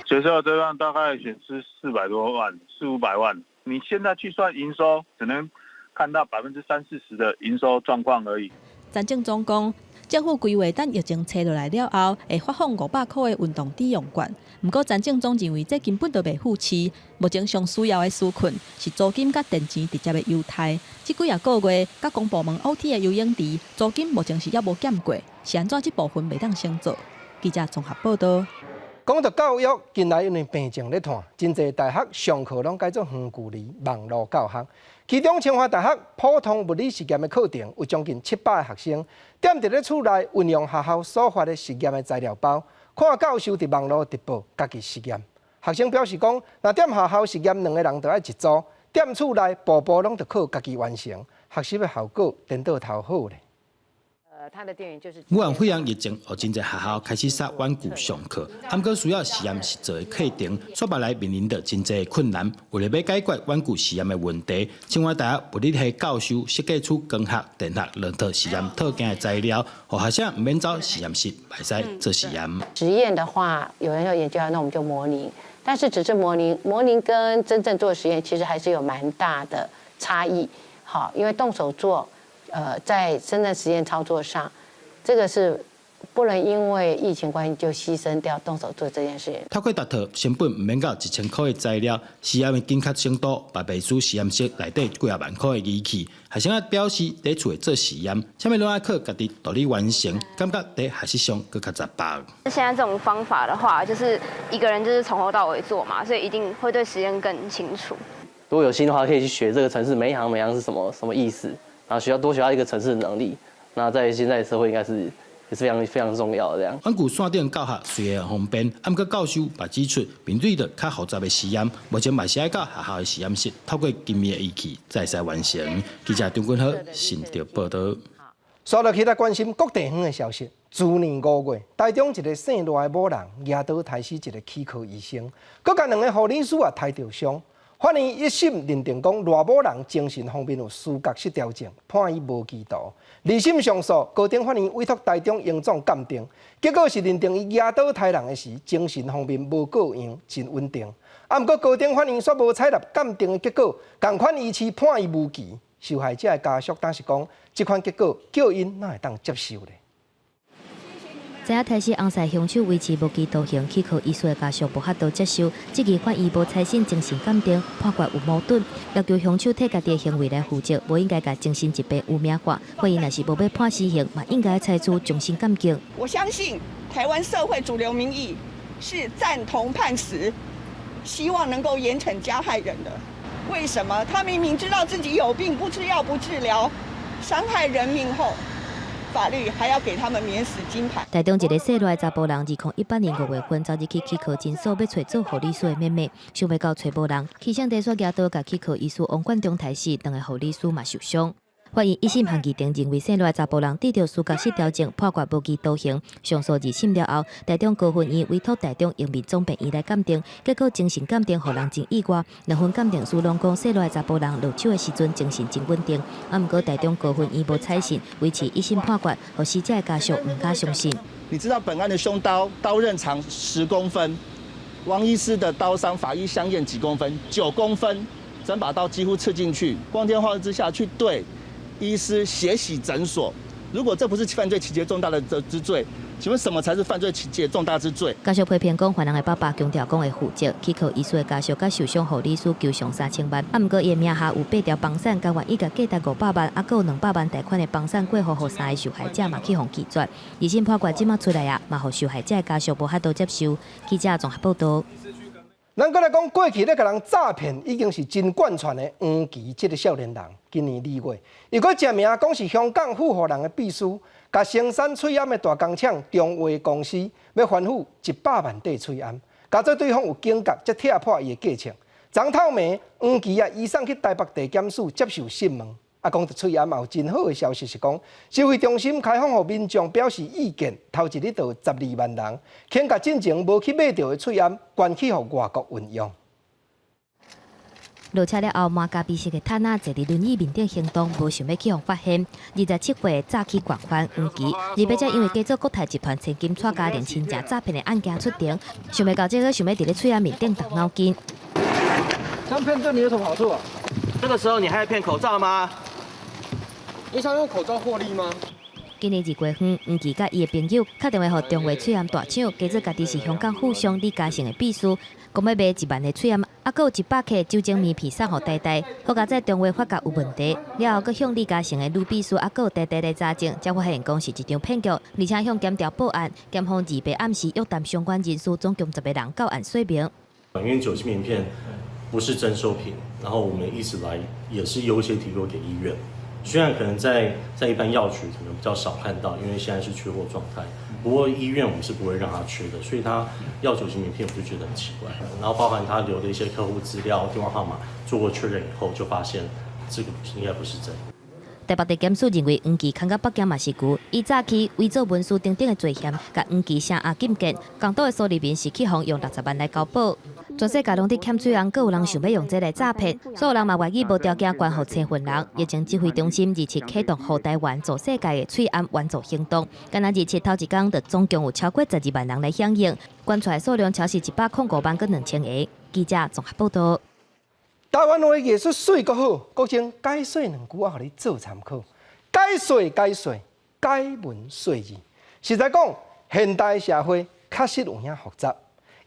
學校這段大概損失400多萬，四五百萬。你現在去算營收，只能看到30%-40%的營收狀況而已。陳正宗講，政府規劃等疫情清落來了後，會發放500箍的運動抵用券。毋過陳正宗認為這根本就袂敷飼。目前上需要的紓困是租金佮電錢直接的優待。這幾仔個月，佮公部門 OT 的游泳池租金目前是猶無減過，是按怎這部分袂當先做？記者綜合報道。講到教育，近來因為病情咧湠，真濟大學上課攏改做遠距離網路教學。其中，清華大學普通物理實驗的課程有將近700個學生，踮佇咧厝內運用學校所發的實驗的材料包，看教授佇網路直播，家己實驗。學生表示講，若踮學校實驗，兩個人就愛一組；踮厝內，步步攏著靠家己完成，學習的效果顛倒頭好咧。武漢肺炎疫情，予真濟學校開始煞遠距上課，毋過需要實驗實做的課程，煞嘛來面臨著真濟困難。為了欲解決遠距實驗的問題，清華大學物理系教授設計出光學、電學兩套實驗套件的材料，予學生毋免走實驗室，嘛會使做實驗。實驗的話，有人要研究，那我們就模擬。但是只是模擬，模擬跟真正做實驗其實還是有蠻大的差異。好，因為動手做。在真正實驗操作上，這個是不能因為疫情關係就犧牲掉動手做這件事。透過逐套成本毋免到1000箍的材料，實驗的準確程度，嘛袂輸實驗室內底幾仔萬箍的儀器。學生仔表示，佇厝內做實驗，啥物攏愛靠家己獨立完成，感覺佇學習上閣較十百。現在這種方法的話，就是一個人就是從頭到尾做嘛，所以一定會對實驗更清楚。如果有心的話，可以去學這個程式，每一行每一行是什麼什麼意思。然後需要多學到一個程式的能力，那在現在社會應該是也也是非常非常重要的。這樣。玩具線頂教學雖然方便，毋過教授嘛指出，面對著較複雜的實驗，目前嘛是愛到學校的實驗室，透過精密的儀器才會使完成。記者張君豪新竹報導。煞落去來關心各地方的消息。去年5月，台中一个姓賴的某人舉刀刣死一个齒科醫生，閣共兩个護理師也刣著傷。法院一審認定講賴某人精神方面有思覺失調症，判伊無期徒。二審上訴，高等法院委託台中榮總鑑定，結果是認定伊舉刀刣人的時，精神方面無過樣，真穩定。啊，毋過高等法院煞無採納鑑定的結果，仝款維持判伊無期。受害者的家屬當時講，這款結果叫𪜶哪會當接受咧？知影刣死紅衫兇手維持無期徒刑，齒科醫師的家屬無法度接受，質疑法院無採信精神鑑定，判決有矛盾，要求兇手替家己的行為來負責，無應該共精神疾病污名化。法院若是無欲判死刑，嘛應該採取終身監禁。我相信台灣社會主流民意是贊同判死，希望能夠嚴懲加害人的。為什麼他明明知道自己有病，不吃藥不治療，傷害人命後，法律還要給他們免死金牌？台中一个姓賴的查埔人，2018年5月份走入去齒科診所，欲揣做護理師的妹妹，想袂到揣無人，起先地煞舉刀共齒科醫師王冠中刣死，兩个護理師嘛受傷。法院一審合議庭認為姓賴查埔人得著思覺失調症，判決無期徒刑。上訴二審了後，台中高分院委託台中榮民總病院來鑑定，結果精神鑑定予人真意外。兩份鑑定書攏講姓賴查埔人落手的時陣精神真穩定，啊，毋過台中高分院無採信，維持一審判決，予死者的家屬毋敢相信。你知道本案的兇刀刀刃長10公分，王醫師的刀傷法醫相驗幾公分？9公分，整把刀幾乎刺進去，光天化日之下去對醫師血洗診所，如果這不是犯罪情節重大的之罪，請問什麼才是犯罪情節重大之罪？家屬批評講，犯人的爸爸強調講會負責，齒科醫師的家屬佮受傷護理師求償3000萬，啊，毋過伊的名下有八條房產，甘願伊共價值500萬，啊，閣有200萬貸款的房產過戶予三个受害者嘛去予拒絕。二審判決這馬出來啊，嘛予受害者的家屬無法度接受。記者綜合報導。咱閣來講，過去咧共人詐騙已經是真貫傳的黃奇這个少年人，今年2月，伊閣食名講是香港富豪人的秘書，共生產喙罨的大工廠中華公司欲還付100萬塊喙罨，假做對方有警覺，才拆破伊的計策。昨昏暝，黃奇啊，移送去台北地檢署接受訊問。啊，講著喙罨嘛有真好的消息是講，指揮中心開放予民眾表示意見，頭一日就有12萬人，肯共進前無去買著的喙罨捐去予外國運用。落車了後，滿咖啡色的坦仔坐佇輪椅面頂行動，無想欲去予發現。27歲早起慣犯黃奇，28才因為假做國泰集團千金蔡嘉玲親情詐騙的案件出庭，想袂到這个想欲佇咧喙罨面頂動腦筋。這樣騙對你有什麼好處啊？這個時候你還要騙口罩嗎？你想用口罩獲利嗎？今年2月份，黃奇佮伊的朋友敲電話予中華喙罨大廠，假做家己是香港富商李嘉誠的秘書，講欲買1萬个喙罨，啊，閣有100克酒精棉片送予台大，好佳哉中華發覺有問題，了後閣向李嘉誠的女秘書啊，閣有台大來查證，才發現講是一場騙局，而且向檢調報案，檢方28暗時約談相關人士，總共10個人到案說明。因為酒精棉片不是徵收品，然後我們一直來也是優先提供給醫院。雖然可能在一般藥局可能比較少看到，因為現在是缺貨狀態。不過醫院我們是不會讓他缺的，所以他要酒精棉片，我就覺得很奇怪。然後包含他留的一些客戶資料、電話號碼，做過確認以後，就發現這個應該不是真的。台北地檢署認為黃奇囥佇北京嘛是牛，伊早期偽造文書等等的罪嫌，共黃奇聲押禁見。港島的蘇利民是去予用60萬來交保。全世界攏佇欠喙罨，閣有人想欲用這來詐騙，所有人嘛願意無條件捐予青雲人。疫情指揮中心27啟動護台灣做世界的喙罨援助行動，敢若27頭一工就總共有超過12萬人來響應，捐出來數量超過105萬閣2000個。記者綜合報導。台灣話藝術媠閣好，國政解說兩句我予你做參考。解說解說，解文說字。實在講，現代社會確實有影複雜。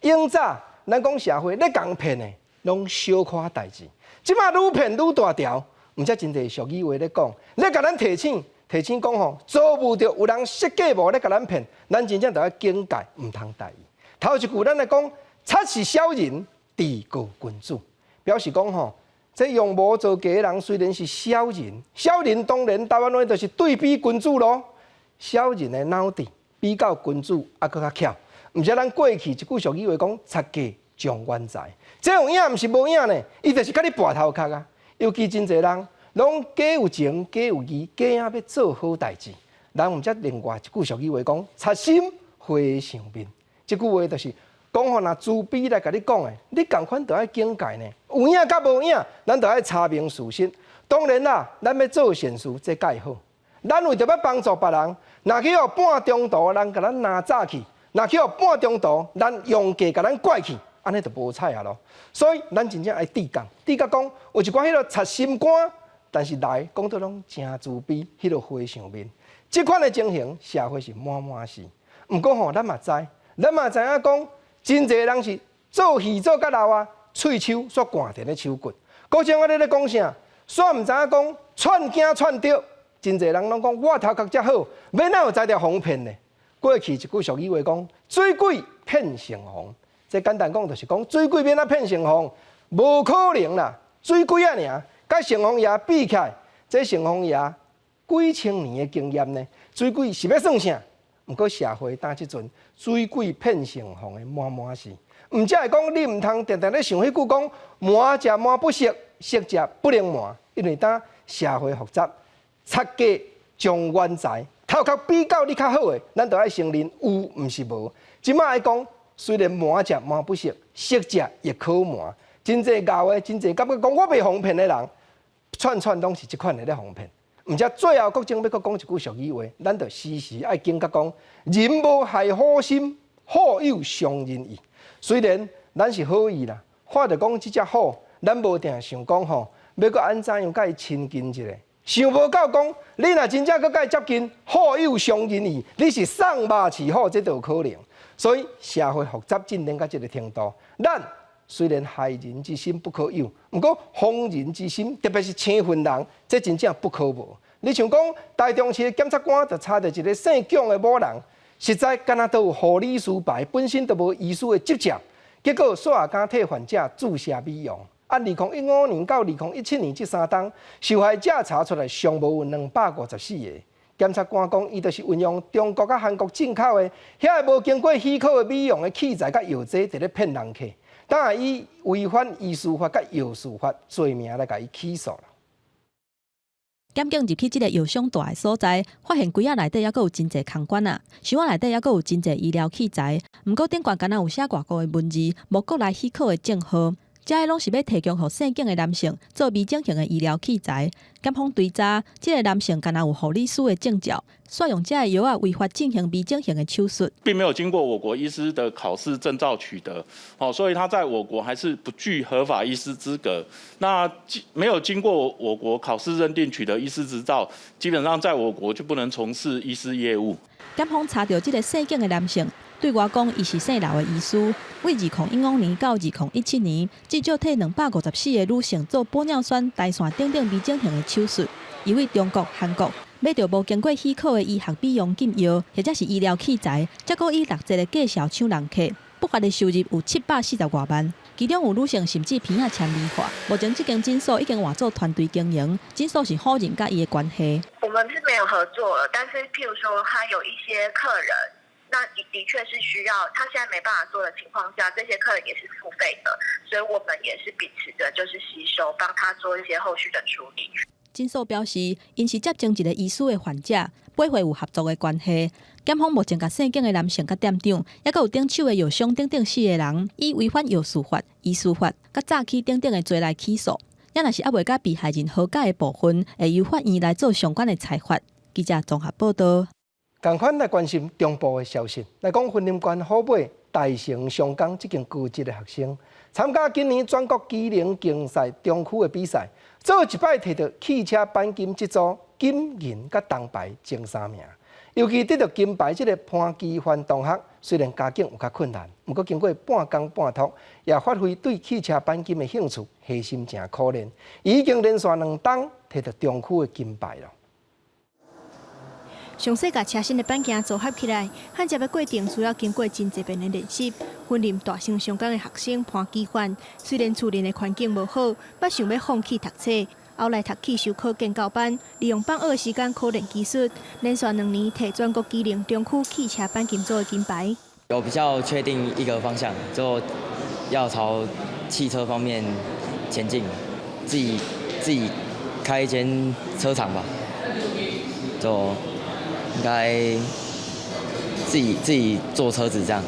永早咱講社會咧共騙的，攏小可代誌。這馬愈騙愈大條，毋才真濟俗語話咧講，咧共咱提醒提醒講吼，遭遇著有人設計謀咧共咱騙，咱真正著愛警戒，毋通大意。頭一句咱來講，賊是小人，智過君子。表示講吼，這用謀做計的人雖然是小人，小人當然台灣話就是對比君子囉。小人的腦袋比較君子猶閣較巧。毋是咱過去一句俗語話講，賊計將冤財，這有影毋是無影呢？伊就是共你跋頭殼啊！尤其真濟人攏假有情，假有義，假影欲做好代誌。人毋才另外一句俗語話講，賊心和尚面。這句話就是講予若慈悲來共你講的，你仝款著愛警戒呢。有影佮無影，咱著愛查明事實。當然啦，咱欲做善事，這蓋好。咱為著欲幫助別人，若去予半中途人共咱拿走去，若去予半中途人用計共咱拐去，按呢就無彩啊囉。所以咱真正愛注重，注覺講有一寡彼个賊心肝，但是來講到攏誠慈悲，彼个和尚面，這款的情形社會是滿滿是。毋過吼，咱嘛知，咱嘛知影講，真濟人是做戲做甲老啊，喙鬚煞捾佇咧手骨。閣像我咧咧講啥，煞毋知影講串驚串著，真濟人攏講我頭殼遮好，欲哪有才調予騙呢？過去一句俗語話講，水鬼騙城隍。這簡單講就是講，水鬼欲按怎騙城隍？無可能啦！水鬼仔爾，佮城隍爺比起來，這城隍爺幾千年的經驗呢？水鬼是欲算啥？毋過社會當這陣水鬼騙城隍的滿滿是，毋才會講你毋通定定咧想彼句講，瞞食瞞不熟，熟食不能瞞，因為當社會複雜，賊計將冤財，頭殼比較你較好的，咱就愛承認有毋是無。這馬愛講，雖然瞞食瞞不熟，熟食亦可瞞。真濟𠢕的，真濟感覺講我袂予騙的人，串串攏是這款的咧予騙。毋才最後閣正欲閣講一句俗語話，咱就時時愛警覺講，人無害虎心，虎有傷人意。雖然咱是好意啦，看著講這隻虎，咱無定想講吼，欲閣按怎樣共伊親近一下，想無到講，你若真正閣共伊接近，虎有傷人意，你是送肉飼虎，這都有可能。所以社會複雜進展到這个程度，咱雖然害人之心不可有，毋過防人之心，特別是生份人，這真正不可無。你像講台中市的檢察官就查著一个姓蔣的某人，實在敢若都有護理師牌，本身就無醫師的執照，結果煞也敢替患者注射美容。啊，2015年到2017年這三冬，受害者查出來上無有254个。檢察官講，伊就是運用中國佮韓國進口的遐个無經過許可的美容的器材佮藥劑，佇咧騙人客。當然以違反醫師法佮藥事法罪名來共伊起訴啦。檢警入去這个藥商蹛的所在，發現櫃仔內底猶閣有真濟空罐仔，箱仔內底猶閣有真濟醫療器材。毋過頂懸敢若有寫外國的文字，無國內許可的證號。這个攏是欲提供予姓蔣的男性做微整形的醫療器材。檢方追查，這个男性敢若有護理師的證照，煞用這个藥仔違法進行微整形的手術，並沒有經過我國醫師的考試證照取得，哦，所以他在我國還是不具合法醫師資格。那沒有經過我國考試認定取得醫師執照，基本上在我國就不能從事醫師業務。檢方查著這个姓蔣的男性，對外講伊是姓劉的醫師，對2015年到2017年，至少替254个女性做玻尿酸、苔線等等微整形的手術。伊對中國、韓國買著無經過許可的醫學美容禁藥，或者是醫療器材，才閣以六折的價數搶人客，不法的收入有740外萬。其中有女性甚至鼻仔簽字畫。目前這間診所已經換做團隊經營，診所是否認佮伊的關係。我們是沒有合作了，但是譬如說，他有一些客人。那的的確是需要，他現在沒辦法做的情況下，這些客人也是付費的，所以我們也是秉持著就是吸收，幫他做一些後續的處理。診所表示，𪜶是接診一个醫師的患者，背後有合作的關係。檢方目前共姓蔣的男性佮店長，猶閣有頂手的藥商等等四个人，以違反藥事法、醫師法、佮詐欺等等的罪來起訴。也若是猶未佮被害人和解的部分，會由法院來做相關的裁決。記者綜合報導。仝款來關心中部的消息，來講雲林縣虎尾大成雙江這間高職的學生，參加今年全國機能競賽中區的比賽，做一擺摕著汽車鈑金這組金銀佮銅牌前三名。尤其得著金牌這个潘基凡同學，雖然家境有較困難，毋過經過半工半讀，也發揮對汽車鈑金的興趣，下心誠苦練，已經連續兩冬摕著中區的金牌囉。詳細共車身的板件組合起來，焊接的過程需要經過真濟遍的練習。雲林大成雙江的學生潘基凡，雖然厝內的環境無好，捌想欲放棄讀冊，後來讀汽修科建教班，利用放學的時間苦練技術，連續2年提全國機能中區汽車鈑金組的金牌。有比較確定一個方向，就要朝汽車方面前進，自己開一間車廠吧，就應該自己做車子這樣。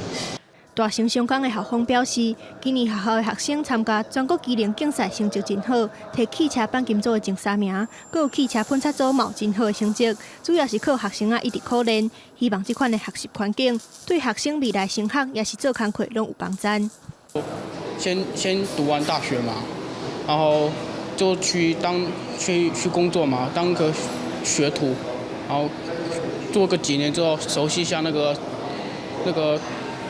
大成雙工的校方表示，今年學校的學生參加全國機能競賽成績真好，提汽車鈑金組的前三名，閣有汽車噴漆組嘛有真好的成績。主要是靠學生仔一直苦練，希望這款的學習環境對學生未來升學抑是做工課攏有幫助。先讀完大學嘛，然後就去當去去工作嘛，當個學徒，然後做個幾年之後，熟悉一下那個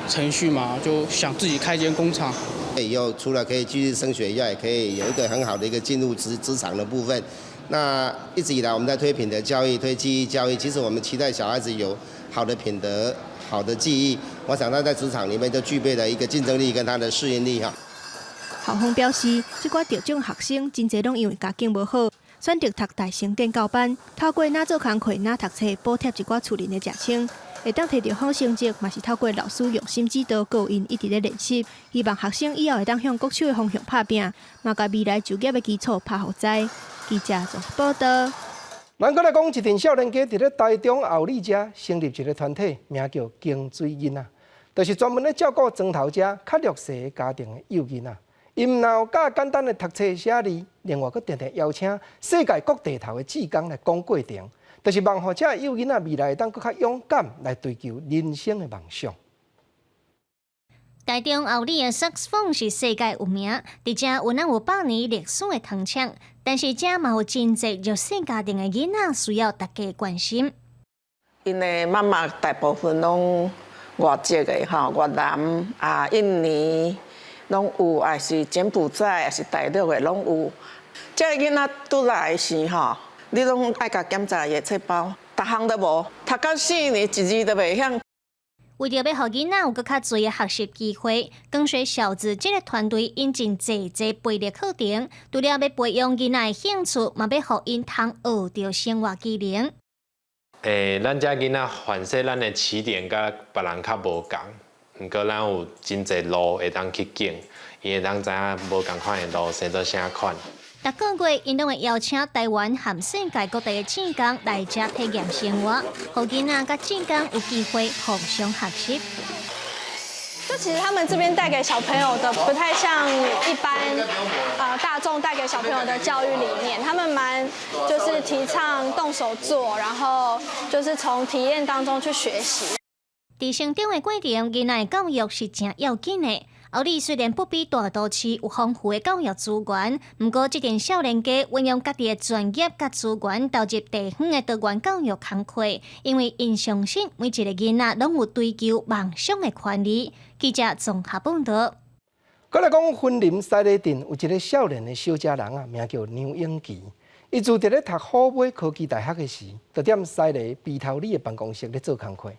程序嘛，就想自己開間工廠。以後除了可以繼續升學以外，也可以有一個很好的一個進入職場的部分。那一直以來我們在推品德教育、推技藝教育，其實我們期待小孩子有好的品德、好的技藝。我想他在職場裡面就具備了一個競爭力跟他的適應力哈。校方表示，這寡特種學生真濟攏因為家境無好，選擇讀大成建教班，透過若做工課、若讀冊，補貼一寡厝裡的食穿。會當提著好成績，嘛是透過老師用心指導，閣有𪜶一直咧練習。希望學生以後會當向國手的方向拍拚，嘛共未來就業的基礎拍予知。記者綜合報導。咱閣來講，一陣少年家佇咧台中后里遮成立一個團體，名叫金水囡仔，就是專門咧照顧莊頭遮較弱勢的家庭的幼囡仔。𪜶毋但有教簡單的讀冊寫字，另外閣定定邀請世界各地頭的志工來講過程。就是望予遮幼囡仔未來會當閣較勇敢來追求人生的夢想。台中后里的薩克斯風是世界有名，佇遮有若有100年歷史的糖廠，但是遮嘛有真濟弱勢家庭的囡仔需要大家關心。𪜶的媽媽大部分攏外籍的吼，越南啊、印尼攏有，抑是柬埔寨，抑是大陸的攏有。這个囡仔拄來時吼，你攏愛共檢查伊的冊包，逐項都無，讀到4年一字都袂曉。為著欲予囡仔有閣較濟的學習機會，光水小子這個團隊引進濟濟培力課程，除了欲培養囡仔的興趣，嘛欲予𪜶通學著生活技能。咱遮囡仔凡勢咱的起點佮別人較無仝，毋過咱有真濟路會當去揀，伊會當知影無仝款的路生做啥款。逐個月，𪜶攏會邀請台灣和世界各地的志工來遮體驗生活，予囡仔佮志工有機會互相學習。就其實他們這邊帶給小朋友的，不太像一般大眾帶給小朋友的教育理念，他們蠻就是提倡動手做，然後就是從體驗當中去學習。佇成長的過程，囡仔的教育是誠要緊的。后里雖然不比大都市有豐富的教育資源，毋過這陣少年家運用家己的專業佮資源，投入地方的多元教育工課，因為𪜶相信每一個囡仔攏有追求夢想的權利。記者綜合報導。閣來講，雲林西螺鎮有一個少年的小食人啊，名叫梁永琪。伊自佇咧讀虎尾科技大學的時，就踮西螺埤頭里的辦公室咧做工課。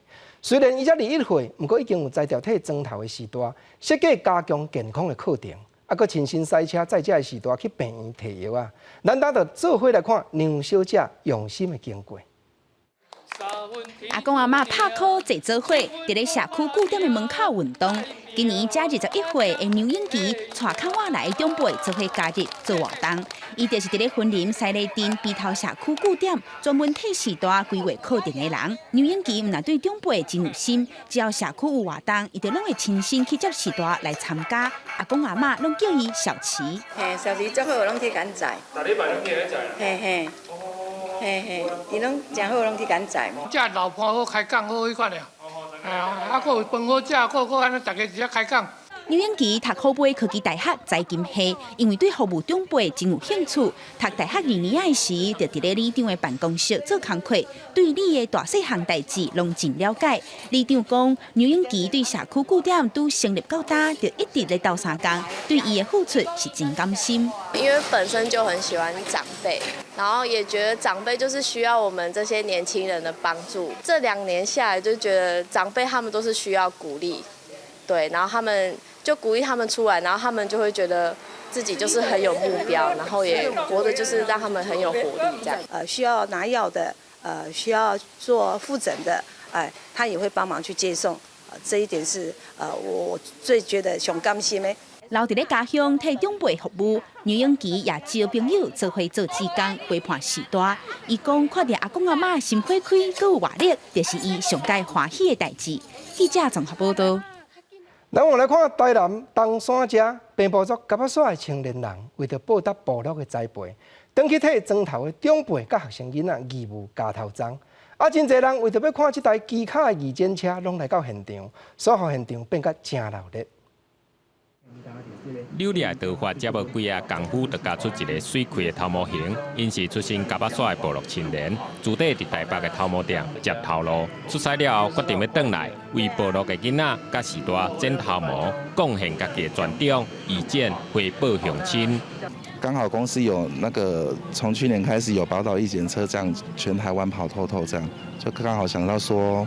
雖然伊才21歲，毋過已經有才調替莊頭的序大，設計加強健康的課程，啊，閣親身駛車載遮的序大去病院提藥仔。咱等就做伙來看梁小姐用心的經過。阿公阿嬤拍 call 坐做伙，佇咧社區據點的門口運動。今年才21歲的梁永琪，帶較晚來的長輩做伙加入做活動。伊就是佇咧雲林西螺鎮埤頭社區據點，專門替序大規劃課程的人。梁永琪毋但對長輩真有心，只要社區有活動，伊就攏會親身去接序大來參加。阿公阿嬤攏叫伊小琪。嘿，小琪足好，攏去共載。逐禮拜攏去載。嘿嘿。嘿嘿，伊攏誠好，攏去共載。遮老伴好，開講好，彼款的。哎呀，啊，閣有飯好食，閣閣按呢，逐家佇遮開講。梁永琪讀虎尾科技大學財經系，因為對服務長輩真有興趣。讀大學2年仔時，就佇咧里長的辦公室做工課，對里的大細項代誌攏真了解。里長講，梁永琪對社區據點拄成立到今，就一直咧鬥相共，對伊的付出是真甘心。因為本身就很喜歡長輩，然後也覺得長輩就是需要我們這些年輕人的幫助。這2年下來，就覺得長輩他們都是需要鼓勵，對，然後他們就鼓勵他們出來，然後他們就會覺得自己就是很有目標，然後也活得就是讓他們很有活力，這樣。需要拿藥的，需要做複診的，哎，他也會幫忙去接送。這一點是我最覺得上感心的。留佇咧家鄉替長輩服務，牛永琪也招朋友做伙做志工，陪伴序大。伊講看著阿公阿嬤心花開，閣有活力，就是伊上蓋歡喜的代誌。記者綜合報道。咱我來看台南東山遮平埔族蛤仔煞的青年人，為著報答部落的栽培，轉去替莊頭的長輩佮學生囡仔義務鉸頭鬃。啊，真濟人為著欲看這台機跤的義剪車，攏來到現場，所予現場變甲誠熱鬧。扭掠的頭髮，才無幾仔工夫，就鉸出一个媠氣的頭毛型。𪜶是出身蛤仔煞的部落青年，自底佇台北的頭毛店接頭路。出師了後，決定欲轉來為部落的囡仔佮序大剪頭毛，貢獻家己的專長，義剪回報鄉親。剛好公司有那個，從去年開始有寶島義剪車，這樣全台灣跑透透，這樣就剛好想到說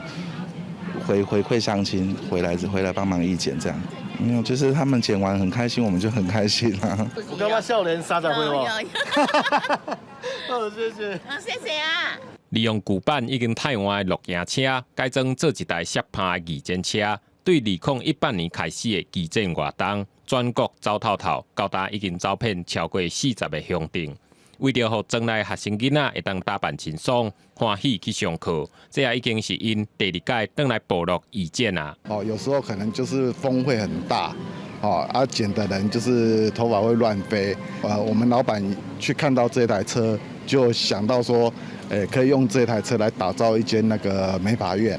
回饋鄉親，回來幫忙義剪這樣。沒有，就是他們剪完很開心，我們就很開心啦。我感覺少年30歲喎。好，謝謝。好，謝謝啊。利用舊版已經汰換的露營車，改裝做一台攝拍的義剪車。對2018年開始的義剪活動，全國走透透，到今已經走遍超過40个鄉鎮。為著予莊內學生囡仔會當打扮清爽，歡喜去上課，這也已經是𪜶第二屆轉來部落義剪啊。哦，有時候可能就是風會很大，哦，啊剪的人就是頭髮會亂飛。我們老闆去看到這台車，就想到說，可以用這台車來打造一間那個美髮院。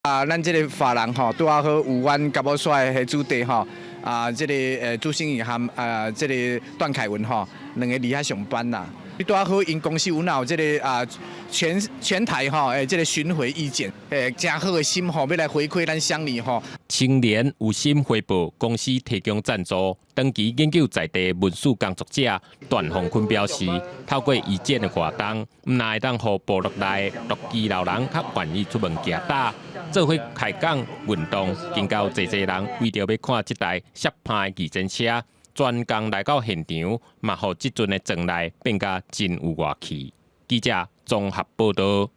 啊，咱這個髮廊吼，拄仔好有阮蛤仔煞的彼主題吼，啊，這個朱星儀和啊，這個段凱文吼，兩個佇遐上班啦。你拄仔好，𪜶公司有哪有這個啊，全台吼，這個巡迴義剪，誠好的心吼，欲來回饋咱鄉里吼。青年有心回報，公司提供贊助。長期研究在地文史工作者段宏坤表示，透過義剪的活動，毋但會當予部落內獨居老人較願意出門行搭，做伙開講運動，更加有濟濟人為著欲看這台攝拍的義剪車，專工來到現場，嘛予這陣的莊內變甲真有熱氣。記者綜合報道。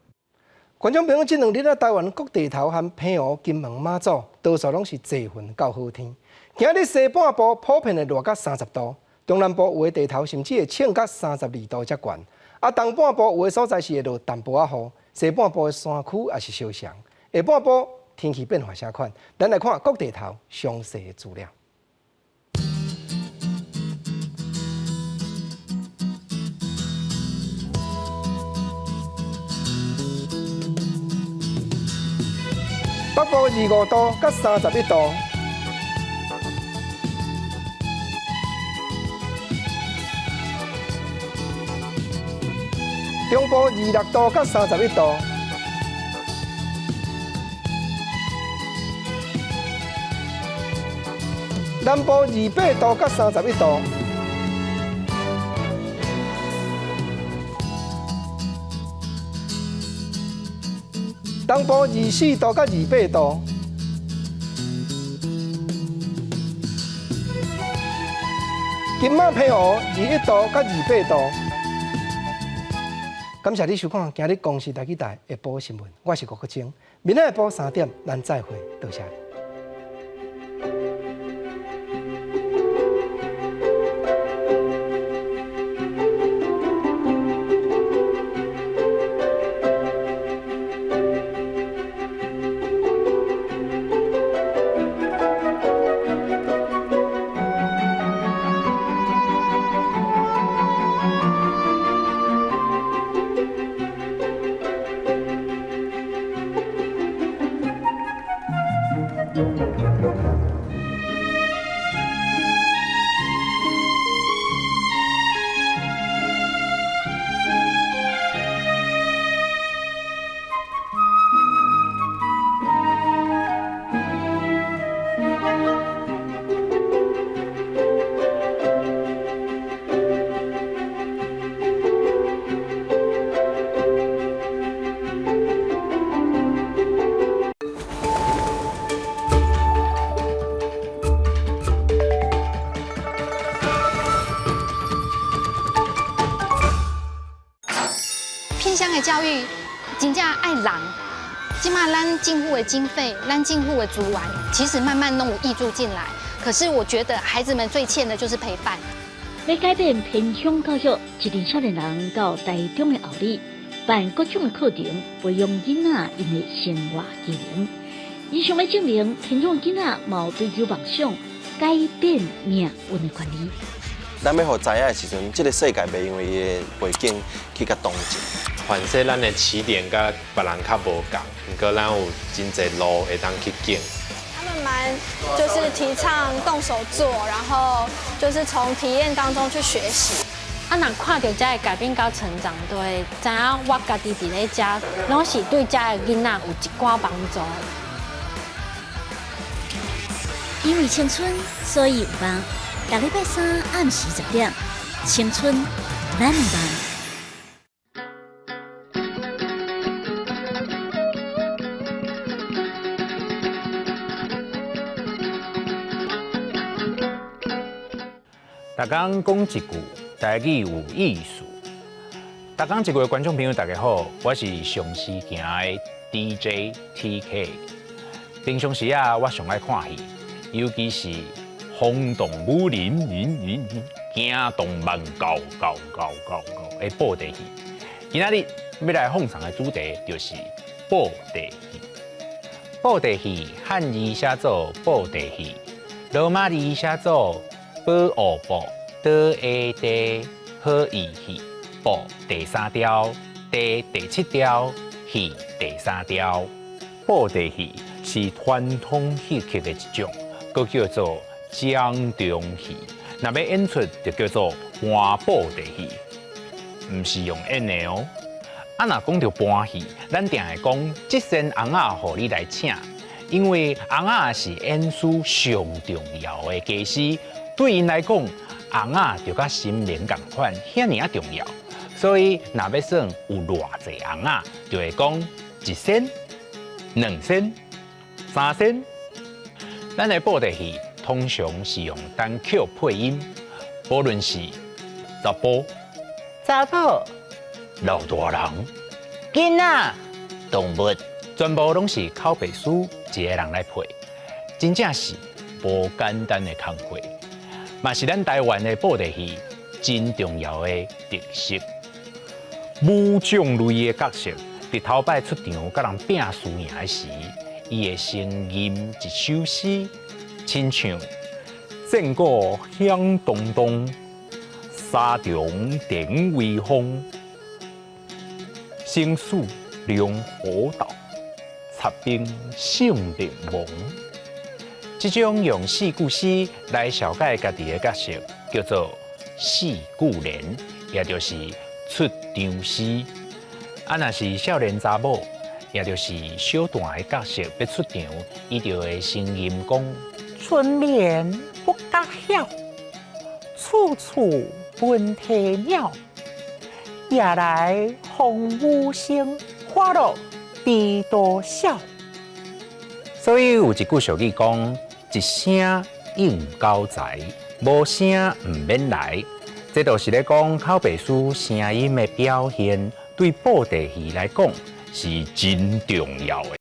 觀眾朋友，這兩日啊，台灣各地頭和澎湖、金門、馬祖，多數攏是濟雲到好天。今日西半部普遍會熱到30度，中南部有的地頭甚至會衝到32度遮懸。啊，東半部有的所在是會落淡薄仔雨，西半部的山區也是相像。下半部天氣變化啥款？咱來看各地頭詳細的資料。北部25度佮31度，中部26度佮31度，南部28度佮31度。東部24度佮28度，金馬澎湖21度佮28度。感謝你收看今日公視台語台下晡新聞，我是郭國清，明仔下晡3點，咱再會，多謝。偏乡的教育真正愛人。這馬咱政府的經費，咱政府的資源，其實慢慢攏有挹注進來。可是我覺得孩子們最欠的就是陪伴。欲改變偏鄉教育，一陣少年人到台中的后里辦各種的課程，培養囡仔𪜶的生活技能。𪜶想欲證明偏鄉囡仔嘛有追求夢想、改變命運的權利。咱欲予知影的時陣，這个世界袂因為伊的背景去共同情。凡說咱的起點佮別人較無仝，毋過咱有真濟路會當去揀。他們蠻就是提倡動手做，然後就是從體驗當中去學習。啊，若看著遮的改變佮成長，就會知影我家己佇咧遮，攏是對遮的囡仔有一寡幫助。因為青春，所以有夢。逐禮拜三暗時10點，青春咱的夢。逐工講一句台語有意思。逐工一句的觀眾朋友，大家好，我是上時行的 DJ TK。平常時啊，我上愛看戲，尤其是轟動武林、驚動萬教教教教教的布袋戲。今仔日欲來放送的主題就是布袋戲。布袋戲漢字寫做布袋戲，羅馬字寫做寶學布，倒下地好義戲，布第三調，地第七調，戲第三調。布袋戲是傳統戲曲的一種，閣叫做掌中戲。若欲演出，就叫做搬布袋戲，毋是用演的哦。啊，若講著搬戲，咱定會講這身尪仔，予你來請，因為尪仔是演出上重要的家私，對𪜶來講，尪仔就佮神明仝款，遐爾仔重要。所以，若欲算有偌濟尪仔，就會講一身、兩身、三身。咱的布袋戲通常是用單曲配音，無論是查埔、查某、老大人、囡仔、動物，全部攏是口白師一个人來配，真正是無簡單的工課，嘛是咱台灣的布袋戲真重要的特色。武將類的角色，佇頭擺出場佮人拚輸贏的時，伊會先吟一首詩，親像戰鼓響咚咚，沙場展威風，生死龍虎鬥，插兵勝滅亡。這種用四句詩來紹介家己的角色，叫做四句聯，也就是出場詩。啊，若是少年查某，也就是小旦的角色欲出場，伊就會先吟講：春眠不覺曉，處處聞啼鳥。夜來風雨聲，花落知多少。所以有一句俗語講：一聲應九才，無聲毋免來。這就是咧講口白師聲音的表現，對布袋戲來講是真重要的。